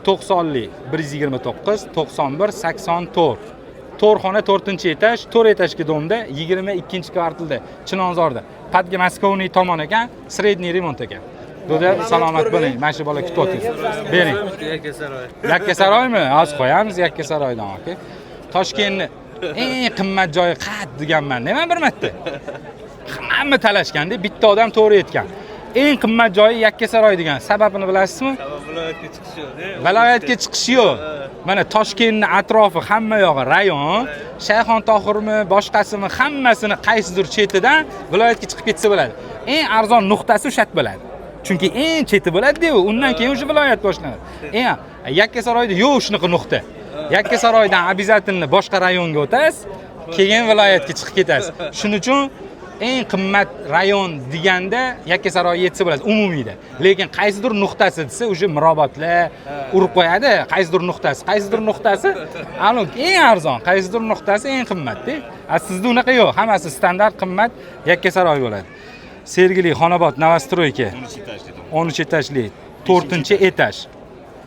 S1: 90lik 129 91 84. To'rt xona, to'rtinchi etaj, to'rt etajli дом da 22 kvartalda, Chilonzorda. Подмосковный tomon ekan, средний remont ekan. Doda, salomat bo'ling. Mana shu bola kutyapti. Bering.
S4: Yakkasaroy.
S1: Yakkasaroymi? Hozir qo'yamiz Yakkasaroydan, aka. Toshkentni eng qimmat joyi qayerda deganman. Nima bir marta? Hamma talashganda bitta odam to'g'ri aytgan. Eng qimmat joyi Yakkasaroy degan. Sababini bilasizmi?
S4: Viloyatga chiqish yo'q.
S1: Viloyatga chiqish yo'q. Mana Toshkentni atrofi hamma yog'i rayon. Shayxon Tohirmi, boshqasimi, hammasini qaysidir chetidan viloyatga chiqib ketsa bo'ladi. Eng arzon nuqtasi o'sha bo'ladi. Chunki eng cheti bo'ladi-da, undan keyin o'sha viloyat boshlanadi. Eng Yakkasaroyda yo'q shunaqa nuqta. Yakkasaroydan обязательно boshqa rayonga o'tasiz, keyin viloyatga chiqib ketasiz. Shuning uchun eng qimmat rayon deganda Yakkasaroy yetsa bo'ladi umumiyda. Lekin qaysidir nuqtasi desa, o'sha Mirobodlar urib qo'yadi, qaysidir nuqtasi, qaysidir nuqtasi anu eng arzon, qaysidir nuqtasi eng qimmatda. A sizda unaqa yo'q, hammasi standart qimmat Yakkasaroy bo'ladi. Sergeli Xonobod новостройка 13 etajli, 4-etaj.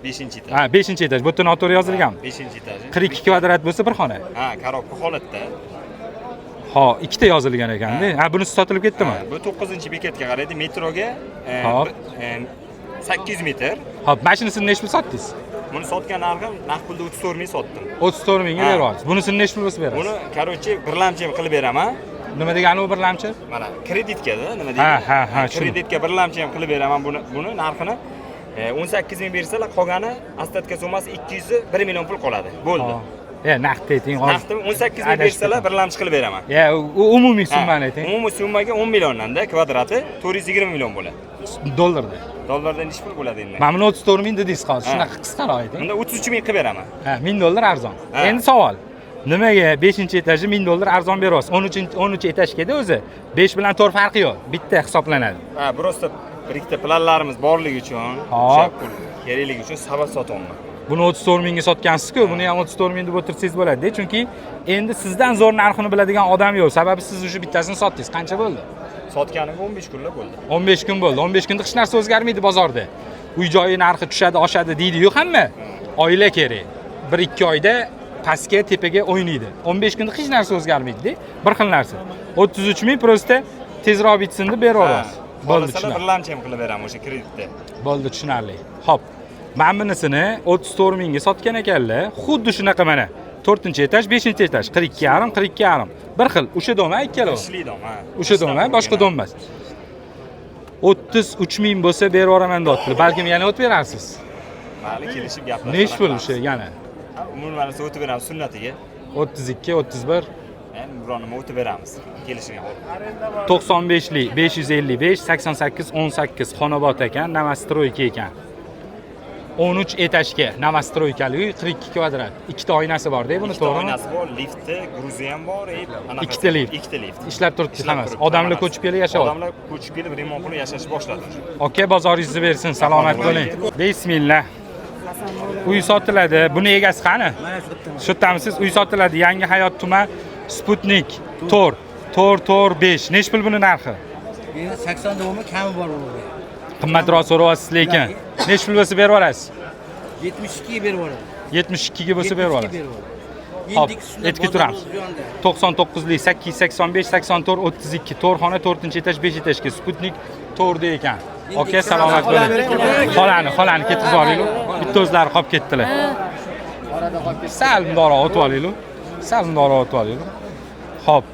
S11: 5 etaj.
S1: Ha, 5 etaj. Bu yerda noto'g'ri yozilgan.
S11: 5 etaj.
S1: 42 kvadrat bo'lsa bir xona.
S11: Ha, коробка holatda.
S1: Ha, ikkita yozilgan ekanda. Ha, bunisi sotilib ketdimi?
S11: Bu 9-bekatga qaraydi, metroga 800 metr.
S1: Hop, mashinasini nechi pul sotdingiz?
S11: Buni sotgan narxim naqd pulda 34 ming sotdim.
S1: 34 mingga
S11: Ha.
S1: berib olasiz. Bunisini nechi pul bo'lsa berasiz?
S11: Buni, короче, birlamchi ham qilib beraman.
S1: Nima degani u birlamchi?
S11: Mana kreditga-da, nima deydi?
S1: Ha, tushundim.
S11: Kreditga birlamchi ham qilib beraman buni narxini 18 ming bersalar, qolgani остатка summasi 201 million pul qoladi. Bo'ldi.
S1: Naqd ayting hozir.
S11: Naqdni 18 ming
S1: Adashib
S11: bersalar,
S1: ketdim.
S11: birlamchi qilib beraman.
S1: U umumiy
S11: Ha,
S1: summani ayting.
S11: Umumiy summaga 10 milliondan-da kvadrati 420 million bo'ladi.
S1: Dollarda.
S11: Dollarda nechi pul bo'ladi endi?
S1: Mana buni 34 ming dedingiz hozir.
S11: Ha.
S1: Shunaqa qisqaroq ayting.
S11: Bunda 33 ming qilib beraman.
S1: Ha, 1000 dollar arzon.
S11: Ha.
S1: Endi savol. Nimaga 5-etaji 1000 dollar arzon beryapsiz? 13 13 etajgada o'zi 5 bilan 4 farqi yo'q. Bitta hisoblanadi.
S11: Ha, просто bir ikkita planlarimiz borligi uchun,
S1: Hop.
S11: o'sha pul kerakligi uchun savat sotyapman.
S1: Buni 34 mingga sotgansiz-ku, buni ham 34 ming deb o'tirsangiz bo'ladi-da, chunki endi sizdan zo'r narxini biladigan odam yo'q. Sababi siz o'sha bittasini sotdingiz. Qancha bo'ldi?
S11: Sotganimga 15 kunlar bo'ldi.
S1: 15 kun bo'ldi. 15 kunda hech narsa o'zgarmaydi bozorda. Uy joyi narxi tushadi, oshadi deydi-yu hamma. Oila kerak. 1-2 oyda pastga, tepaga o'ynaydi. 15 kunda hech narsa o'zgarmaydi-da. Bir xil narsa. 33 ming prosta tezroq bitsin deb beraverasiz. Bo'ldi,
S11: Xohlasalar
S1: tushunarli.
S11: birlamchi ham qilib beraman o'sha kreditda.
S1: Bo'ldi, tushunarli. Xo'p. Mana bunisini 34 mingga sotgan ekanlar. Xuddi shunaqa mana. 4-etaj, 5-etaj, 42,5, 42,5. Bir xil, o'sha dom, ha, ikkalovi.
S11: Ishli dom, ha.
S1: O'sha dom, ha, boshqa dom emas. 33 ming bo'lsa berib yuboraman deyaptilar. Balkim yana o'tib berarsiz.
S11: Mayli, kelishib gaplashib.
S1: Nechi pul o'sha yana?
S11: Umuman o'tib beramiz sunnatiga.
S1: 32, 31,
S11: Endi biron nima o'tib beramiz. Kelishgan holda.
S1: 95lik, 555, 88, 18 Xonobod ekan, Navastroyka ekan. 13 etajga Navastroykali uy, 42 kvadrat. Ikkita oynasi bor-da buni,
S11: Ikkita
S1: to'g'rimi?
S11: oynasi bor, lifti, gruzi ham bor, anaqa.
S1: Ikkita lift.
S11: Ikkita lift.
S1: Ishlab turibdi
S11: Ishlab
S1: hammasi.
S11: turibdi,
S1: Odamlar
S11: hammasi.
S1: ko'chib kelib yashayapti.
S11: Odamlar ko'chib kelib remont qilib yashashni boshladi.
S1: Aka, bozoringizni bersin, salomat bo'ling. Bismillah. Uy sotiladi. Buni egasi qani? Shu yerdamisiz? Uy sotiladi. Yangi Hayot tuman, Sputnik 4, 4 4 5. Nech pul buni narxi?
S4: 80 dovmi kami bor ularga.
S1: Qimmatroq so'rayapsiz lekin. Nech pul bo'lsa berib yuborasiz?
S4: 72 ga berib yuboradi.
S1: 72 ga bo'lsa berib yuborasiz. Hop, etki turamiz. 99lik 885 84 32 to'rxona 4-etaj 5 etajga Sputnik 4 da ekan. Aka, salomat bo'ling. Xolani ketkizib olaylik. Bitta o'zlari qolib ketdilar. Sal bundoqroq o'tib olaylik. Sal bundoqroq o'tib olaylik. Xo'p.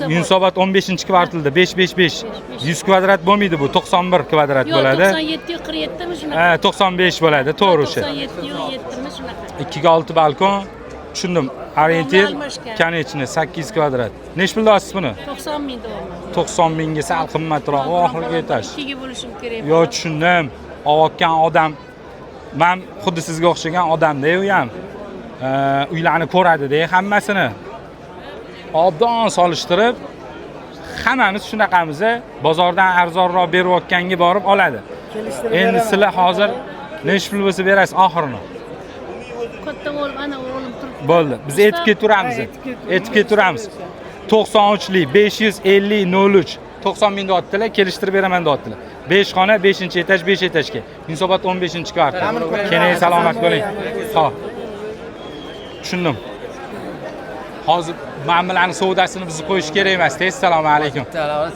S1: Yunusobod 15-kvartalda 555 100 kvadrat bo'lmaydi bu, 91 kvadrat
S13: Yo'q,
S1: bo'ladi.
S13: 97 47 mi shunaqa?
S1: Ha, 95 bo'ladi, to'g'ri o'sha.
S13: 97 yo 7 mi shunaqa?
S1: 2 ga 6 balkon. Tushundim. Orientir
S13: Almashgan.
S1: конечный 800 kvadrat. Nech pul olasiz buni?
S13: 90 ming dollar.
S1: 90 mingga sal qimmatroq, oxirgi etaj.
S13: Ikkiga bo'lishim kerak.
S1: Yo, tushundim. Olayotgan odam man xuddi sizga o'xshagan odamda u ham. Uylarni ko'radi-da hammasini. Obdon solishtirib hammamiz shunaqamiz, bozordan arzonroq berayotganga borib oladi. Endi sizlar hozir nechi pul bo'lsa berasiz oxirini?
S13: Katta o'g'lim, ana o'g'lim turibdi.
S1: Bo'ldi. Biz etib ketaveramiz. Etib ketaveramiz. 93lik 550 03 90 ming deyaptilar, kelishtirib beraman deyaptilar. 5 xona, 5-etaj, 5 etajga. Yunusobod 15-kvartal. Keling, salomat bo'ling. Xo'p. Tushundim. Hozir mana bularni savdosini buzib qo'yish kerak emas. Tez, assalomu alaykum.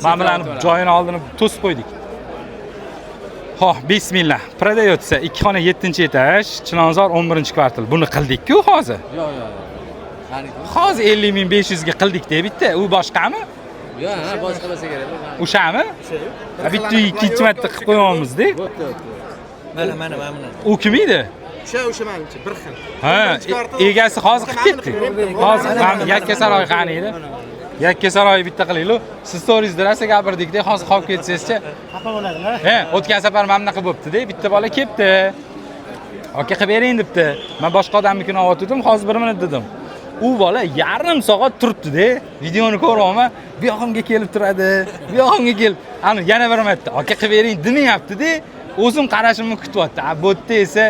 S1: Mana bularni joyini oldini to'sib qo'ydik. Xo'p, bismillah. Продается 2 xona 7-etaj, Chilonzor 11-kvartal. Buni qildik-ku hozir.
S4: Yo'q, yo'q.
S1: Hozir 50 500 ga qildik deb bitta. U boshqami?
S4: Yo'q, ha, boshqa bo'lsa kerak.
S1: O'shami? Ha, bitta ikkinchi marta qilib qo'yapmiz-da.
S7: Mana, mana, mana buni.
S1: U kim edi?
S7: O'sha manimcha bir xil.
S1: Ha, egasi hozir qilib ketdi. Hozir mana Yakkasaroy qani edi? Yakkasaroy bitta qilaylik. Siz storiesda rosa gapirdik-da, hozir qolib ketsangizchi.
S4: Xafa bo'ladimi?
S1: He, o'tgan safar mana bunaqa bo'libdi-da, bitta bola kelibdi. Aka, qilib bering debdi. Men boshqa odamnikini olayotgandim, hozir bir minut dedim. U bola yarim soat turibdi-da. Videoni ko'ryapman, bu yog'imga kelib turadi, bu yog'imga kelib, ani yana bir marta aka qilib bering demayapti-da. O'zim qarashimni kutyapti. A bu yerda esa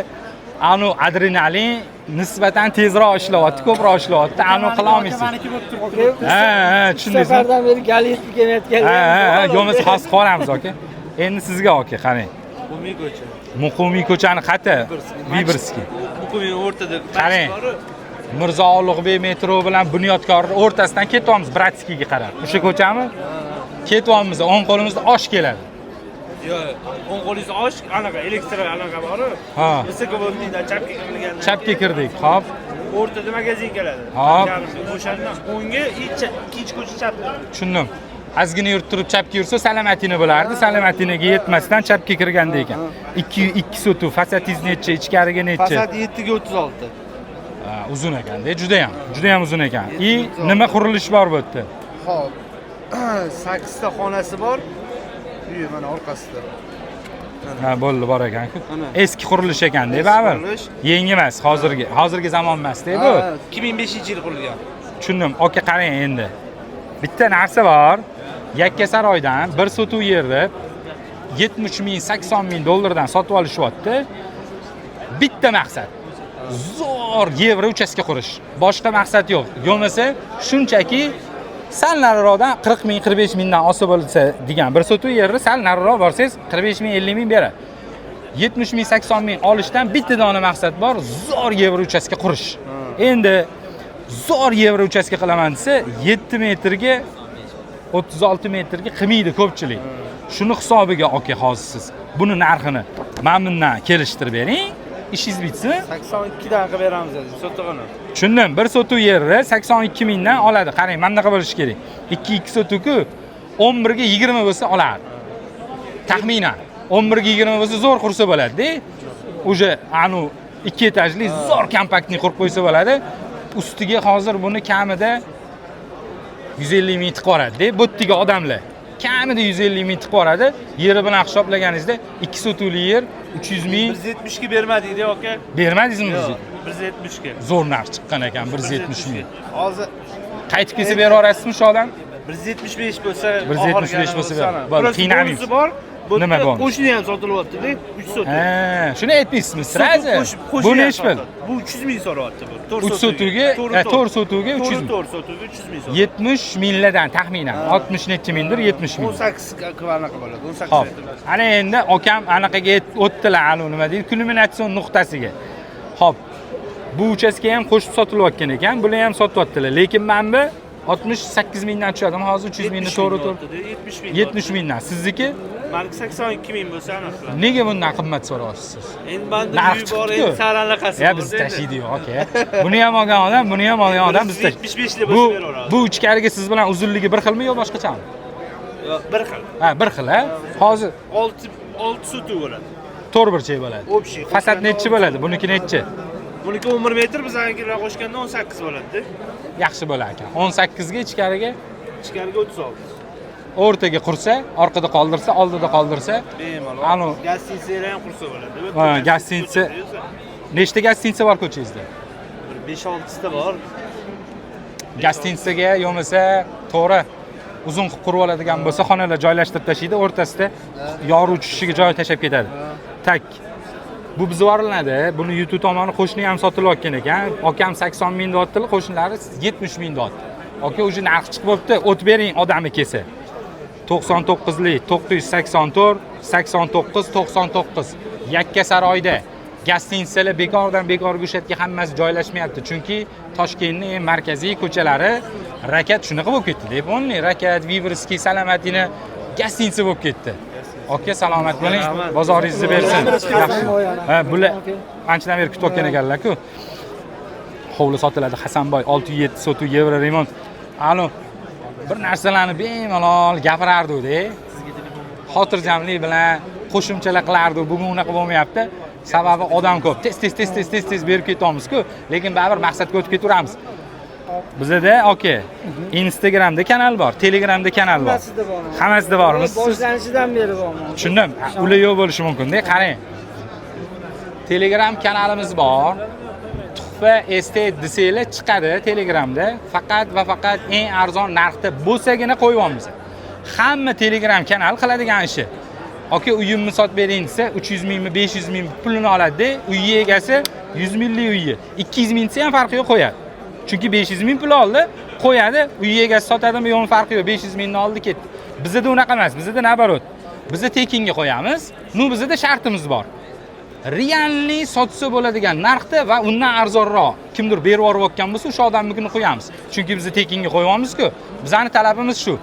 S1: anu adrenalin nisbatan tezroq ishlayapti, ko'proq ishlayapti. Anu qila olmaysiz.
S4: Maniki bo'lib turibdi.
S1: Ha, tushundingizmi?
S4: Safardan beri gal yetib kelmayotgan.
S1: Ha, yo'masa hozir qolamiz aka. Endi sizga aka, qarang.
S5: Muqimiy ko'cha.
S1: Muqimiy ko'chani qayerda? Viborskiy.
S5: Muqimiy o'rtada.
S1: Qarang. Mirzo Ulug'bek metro bilan Bunyodkorni o'rtasidan ketyapmiz Bratskiyga qarab. O'sha ko'chami? Ketyapmiz, o'ng qo'limizda osh keladi.
S5: Yo'q, o'ng qo'lingizda osh, anaqa elektr anaqa bor-ku.
S1: Ha.
S5: Высоковольтный dan chapga kirilgandan.
S1: Chapga kirdik, hop.
S5: O'rtada magazin keladi.
S1: Hop.
S5: O'shandan o'ngga ikkinchi ko'cha chapga.
S1: Tushundim. Ozgina yurib turib chapga yursa Salamatini bo'lardi. Salamatiniga yetmasdan chapga kirganda ekan. 2 2 sotuv, fasadingiz necha, ichkariga necha?
S4: Fasad 7 ga 36.
S1: Ha, uzun ekanda, juda ham, juda ham uzun ekan. И nima qurilish bor bu yerda?
S3: Xo'p. 8 ta xonasi bor. Uyi mana orqasida.
S1: Ha, bo'ldi, bor ekan-ku. Eski qurilish ekanda, baribir.
S3: Qurilish.
S1: Yangi emas, hozirgi zamon emas-da bu.
S5: 2005-yil qurilgan.
S1: Tushundim. Aka, qarang endi. Bitta narsa bor. Yakkasaroydan bir sotuv yerni 70 ming, 80 ming dollardan sotib olishyapti. Bitta maqsad. Zo'r yevro uchastka qurish. Boshqa maqsad yo'q. Bo'lmasa shunchaki sal nariroqdan 40 ming, 45 mingdan olsa bo'lsa degan bir sotuv yerni sal nariroq borsangiz 45 ming, 50 ming beradi. 70 ming, 80 ming olishdan bitta dona maqsad bor, zo'r yevro uchastka qurish. Endi zo'r yevro uchastka qilaman desa 7 metrga 36 metrga qilmaydi ko'pchilik. Shuni hisobiga aka hozir siz buni narxini mana bundan kelishtirib bering, ishingiz bitsin.
S3: 82 dan qilib beramiz sotug'ini.
S1: Tushundim. Bir sotuv yerni 82 mingdan oladi. Qarang, mana bunaqa bo'lishi kerak. 2 sotuvku 11 ga 20 bo'lsa oladi. Taxminan 11 ga 20 bo'lsa zo'r qursa bo'ladi-da. Уже anu 2 etajli zo'r kompaktni qurib qo'ysa bo'ladi. Ustiga hozir buni kamida 150 ming tiqib yuboradi-da. Bu yerga odamlar kamida 150 ming tiqib yuboradi. Yeri bilan hisoblaganingizda 2 sotuvli yer 300 ming.
S5: 170 ga bermadik-da aka.
S1: Bermadingizmi?
S5: Yo'q, 170 ga.
S1: Zo'r narx chiqqan ekan, 170 ming.
S3: Hozir
S1: qaytib kelsa bera olasizmi shu odam?
S5: 175 bo'lsa,
S1: 175 bo'lsa ber. Bo'ldi, qiynamaymiz.
S5: Bor. Bu
S1: Nima
S5: yerda
S1: bonus?
S5: Qo'shni ham sotilyapti-da, 3 sotuv.
S1: Ha, shuni aytmaysizmi? Sразу. Bu nechi pul?
S5: Bu 300 ming so'rayapti bu.
S1: 3 sotuvga, 4 sotuvga 300 ming.
S5: 4 sotuvga 300 ming so'rayapti.
S1: 70 minglardan taxminan. 60 nechi mingdir, 70 ming.
S3: 18 anaqa bo'ladi. 18
S1: Xo'p.
S3: metr.
S1: Ana endi akam anaqaga o'tdilar, anu nima deydi, kulminatsion nuqtasiga. Xo'p. Bu uchastka ham qo'shib sotilayotgan ekan, bular ham sotyaptilar. Lekin mana bu 68 mingdan tushadimi? Hozir 300 mingni to'g'ri to'g'ri.
S5: 70 ming.
S1: 70 mingdan. Sizniki?
S5: Maniki 82 ming bo'lsa aniq qiladi.
S1: Nega bundan qimmat so'rayapsiz?
S5: Endi menda
S1: Narx
S5: uy bor,
S1: chiqdi-ku.
S5: endi sal anaqasi
S1: Ya
S5: bor
S1: biz
S5: endi.
S1: tashiydi yo'q, aka. Buni ham olgan odam, buni ham olgan odam biz
S5: 175 deb
S1: Bu
S5: beraveradi.
S1: bu ichkariga siz bilan uzunligi bir xilmi yo boshqachami?
S5: Yo'q, bir xil.
S1: Ha, bir xil, ha? Hozir
S5: 6 6 sotuv bo'ladi.
S1: to'rt burchak bo'ladi.
S5: Общий.
S1: Fasad nechi bo'ladi? Buniki nechi?
S5: Buniki 11 metr, bizaniki bilan qo'shganda 18 bo'ladi-da.
S1: Yaxshi bo'lar ekan. 18 ga ichkariga
S5: Ichkariga 36.
S1: o'rtaga qursa, orqada qoldirsa, oldida qoldirsa,
S5: Bemalol.
S1: Anu
S5: Gastinisalar ham qursa bo'ladi.
S1: Ha, gastiniца. Nechta gastiniца bor ko'changizda?
S5: Bir 5-6 ta bor.
S1: Gastinisaga yo'masa to'g'ri uzun qilib qurib oladigan bo'lsa, xonalar joylashtirib tashlaydi, o'rtasida yorug' tushishiga joy tashlab ketadi. Tak. Bu bizvoriladi. Buni YouTube tomoni qo'shni ham sotilayotgan ekan. Akam 80 ming deyaptilar, qo'shnilari 70 ming deyapti. Aka, уже narx chiqib bo'pti, o't bering odami kelsa. 99lik 984 89 99 Yakkasaroyda gastinisalar bekordan bekorga o'sha yerga hammasi joylashmayapti. Chunki Toshkentning eng markaziy ko'chalari rakat shunaqa bo'lib ketdi. Deponli rakat, Viverskiy, Salamatini gastiniса bo'lib ketdi. Aka, salomat bo'ling. Bozoringizni bersin. Yaxshi. Ha, bular anchadan beri kutayotgan ekanlar-ku. Hovli sotiladi Hasanboy 607 sotuv yevro remont. Alo, bir narsalarni bemalol gapirardi-da. Xotirjamlik bilan qo'shimchalar qilardi. Bugun unaqa bo'lmayapti. Sababi odam ko'p. Tez tez tez tez tez tez berib ketamiz-ku, lekin baribir maqsadga o'tib ketaveramiz. Bizada aka, Instagramda kanal bor, Telegramda kanal bor.
S2: Hammasida bormi?
S1: Hammasida bormiz.
S2: Boshlanishidan beri bormi?
S1: Tushundim. Ular yo'q bo'lishi mumkin-da. Qarang. Telegram kanalimiz bor. Tuhfa Estate desanglar chiqadi Telegramda. Faqat va faqat eng arzon narxda bo'lsagina qo'yyapmiz. Hamma Telegram kanal qiladigan ishi. Aka, uyimni sotib bering desa 300 mingmi 500 ming pulini oladi-da, uyi egasi 100 minglik uyi. 200 ming desa ham farqi yo'q, qo'yadi. Chunki 500 ming pul oldi, qo'yadi, uyi egasi sotadimi yo'qmi farqi yo'q, 500 mingni oldi ketdi. Bizda unaqa emas, bizda nabarot. Bizda tekinga qo'yamiz. Nu bizda shartimiz bor. Realni sotsa bo'ladigan narxda va undan arzonroq kimdir berib yuborayotgan bo'lsa, o'sha odamnikini qo'yamiz. Chunki biz tekinga qo'yyapmiz-ku. Bizning talabimiz shu.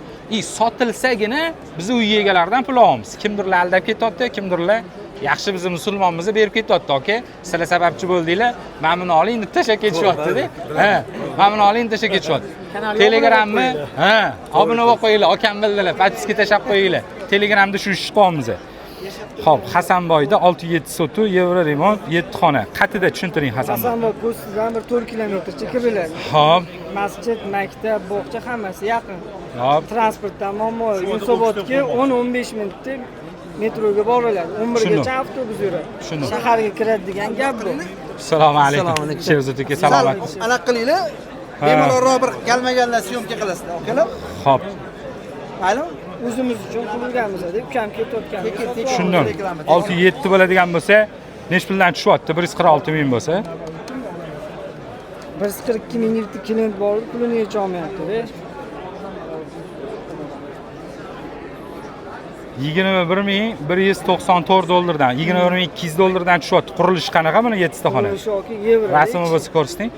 S1: Sotilsagina biz uy egalaridan pul olamiz. Kimdirlar aldab ketyapti, kimdirlar yaxshi bizni musulmonmizni berib ketyapti, aka. Sizlar sababchi bo'ldinglar, mana buni oling deb tashlab ketishyapti-da. Ha, mana buni oling deb tashlab ketishyapti. Telegramni, ha, obuna bo'lib qo'yinglar, akam bildilar, podpiska tashlab qo'yinglar. Telegramda shu ishni qilyapmiz. Xo'p, Hasanboyda 6-7 sotuv, yevro remont, 7 xona. Qatida tushuntiring Hasanboy.
S2: Hasanboy ko'chasidan bir 4 kilometrcha kiriladi.
S1: Xo'p,
S2: Masjid, maktab, bog'cha hammasi yaqin.
S1: Xo'p.
S2: Transportdan muammo yo'q. Yunusobodga 10-15 minutda metroga boriladi. 11 gacha avtobus yuradi.
S1: Tushundim.
S2: Shaharga kiradi degan gap bu.
S1: Assalomu alaykum. Sherzod aka, salomat.
S8: Anaqa qilinglar. Bemalolroq bir galma-galdan syomka qilasizlar, okalar.
S1: Xo'p.
S8: Maylimi?
S2: O'zimiz uchun qurilganmiz deb ukam ketayotgan.
S1: Tushundim. 6-7 bo'ladigan bo'lsa, nech puldan tushyapti? 146 ming bo'lsa.
S2: 142 mingga bitta klient bor, pulini yecha olmayapti-da.
S1: 21 194 dollardan, 21 200 dollardan tushyapti. Qurilishi qanaqa buni, 7 ta xona?
S2: Qurilishi yoki yevro.
S1: Rasmi bo'lsa ko'rsating.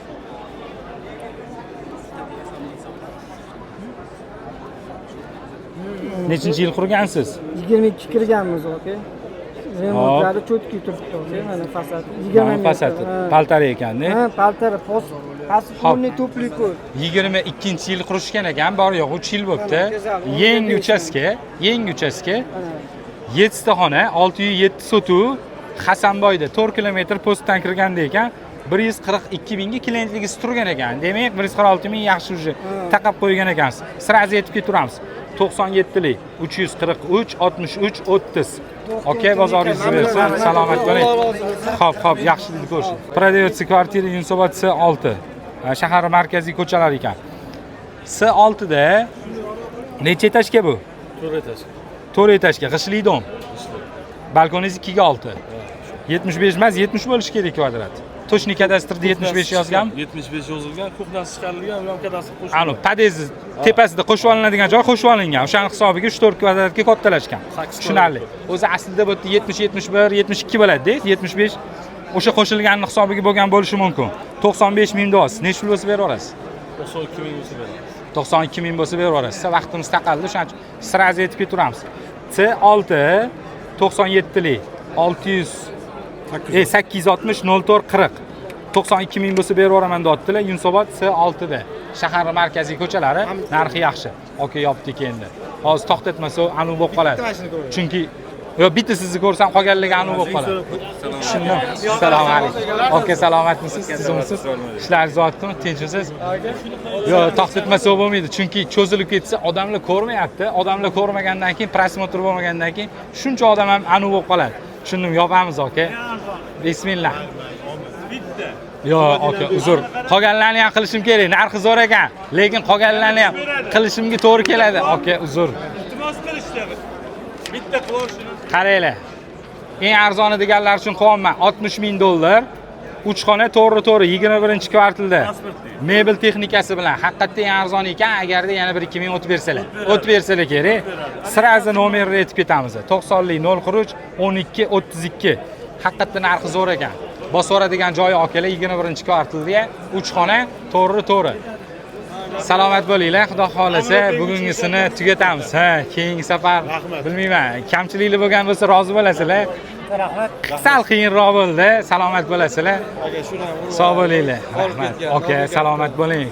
S1: Nechinchi yil qurgansiz?
S2: 22 kirganmiz aka. Remontlari чётко turibdi aka, mana fasad. 20
S1: Mana fasadi
S2: metr, ha.
S1: Полтора ekanda.
S2: Ha, полтора pos. Past полный тёплый pol.
S1: 22 yil qurishgan ekan, bor yo'q 3 yil bo'libdi.
S2: Mana, go'zal,
S1: Yangi
S2: 15
S1: uchastka, yangi uchastka. 7 ta xona, 607 sotuv, Hasanboyda 4 kilometr postdan kirganda ekan. 142 mingga klientligisi turgan ekan. Demak, 146 ming yaxshi уже taqab qo'ygan ekansiz. Сразу yetib ketaveramiz. 97lik 343 63 30. Okey, bozoringizni bersin. Salomat bo'ling. Xo'p, xo'p, yaxshi dedi ko'rishing. Продается квартира Yunusobod C6. Shahar markaziy ko'chalar ekan. C6 da necha etajga bu?
S5: 4 etaj.
S1: 4 etajga, g'ishtli дом. Balkoningiz 2 ga 6. 75 emas, 70 bo'lishi kerak kvadrat. Точный kadastrda 75 yozganmi?
S5: 75 yozilgan, кухня si chiqarilgan, u ham kadastr qo'shilgan.
S1: Anu, podezdi tepasida qo'shib olinadigan joy qo'shib olingan. O'shani hisobiga 3-4 kvadratga kattalashgan. Tushunarli. O'zi aslida bu yerda 70, 71, 72 bo'ladi-da, 75 o'sha qo'shilganini hisobiga bo'lgan bo'lishi mumkin. 95 ming deyapsiz. Necha pul bo'lsa berib yuborasiz?
S5: 92 ming bo'lsa beramiz.
S1: 92 ming bo'lsa berib yuborasiz. Vaqtimiz taqaldi, o'shaning uchun сразу yetib ketaveramiz. C6 97lik 600 860 04 40. 92 ming bo'lsa berib yuboraman deyaptilar. Yunusobod C6 da. Shahar markaziy ko'chalari, narxi yaxshi. Okey, yopdik endi. Hozir to'xtatmasa anu bo'lib qoladi. Chunki yo bitta sizni ko'rsam qolganligi anu bo'lib qoladi. Tushundim. Assalomu alaykum. Aka, salomatmisiz? Tuzukmisiz? Ishlaringiz yotdimi? Tinchmisiz? Yo, to'xtatmasa bo'lmaydi. Chunki cho'zilib ketsa odamlar ko'rmayapti. Odamlar ko'rmagandan keyin, просмотр bo'lmagandan keyin shuncha odam ham anu bo'lib qoladi. Tushundim, yopamiz aka. Bismillah.
S5: Bitta.
S1: Yo, aka, uzr. Qolganlarni ham qilishim kerak. Narxi zo'r ekan, lekin qolganlarni ham qilishimga to'g'ri keladi. Aka, uzr.
S5: Iltimos qilishdi. Bitta qilib shuni.
S1: Qaranglar. Eng arzoni deganlar uchun qilyapman. 60 ming dollar. 3 xona, to'g'ri to'g'ri 21-kvartalda. Mebel texnikasi bilan haqiqatda eng arzoni ekan, agarda yana 1-2 ming o'tib bersalar. O'tib bersalar kerak. Сразу nomerni aytib ketamiz. 90lik 043 12 32. Haqiqatda narxi zo'r ekan. Bosoradigan joyi akalar 21-kvartalda 3 xona, to'g'ri to'g'ri. Salomat bo'linglar, xudo xohlasa bugungisini tugatamiz. Ha, keyingi safar bilmayman, kamchilikli bo'lgan bo'lsa rozi bo'lasizlar.
S8: Rahmat.
S1: Sal qiyinroq bo'ldi, salomat bo'lasizlar.
S4: Aka, shuni ham
S1: Sog' bo'linglar. Rahmat. Aka, salomat bo'ling.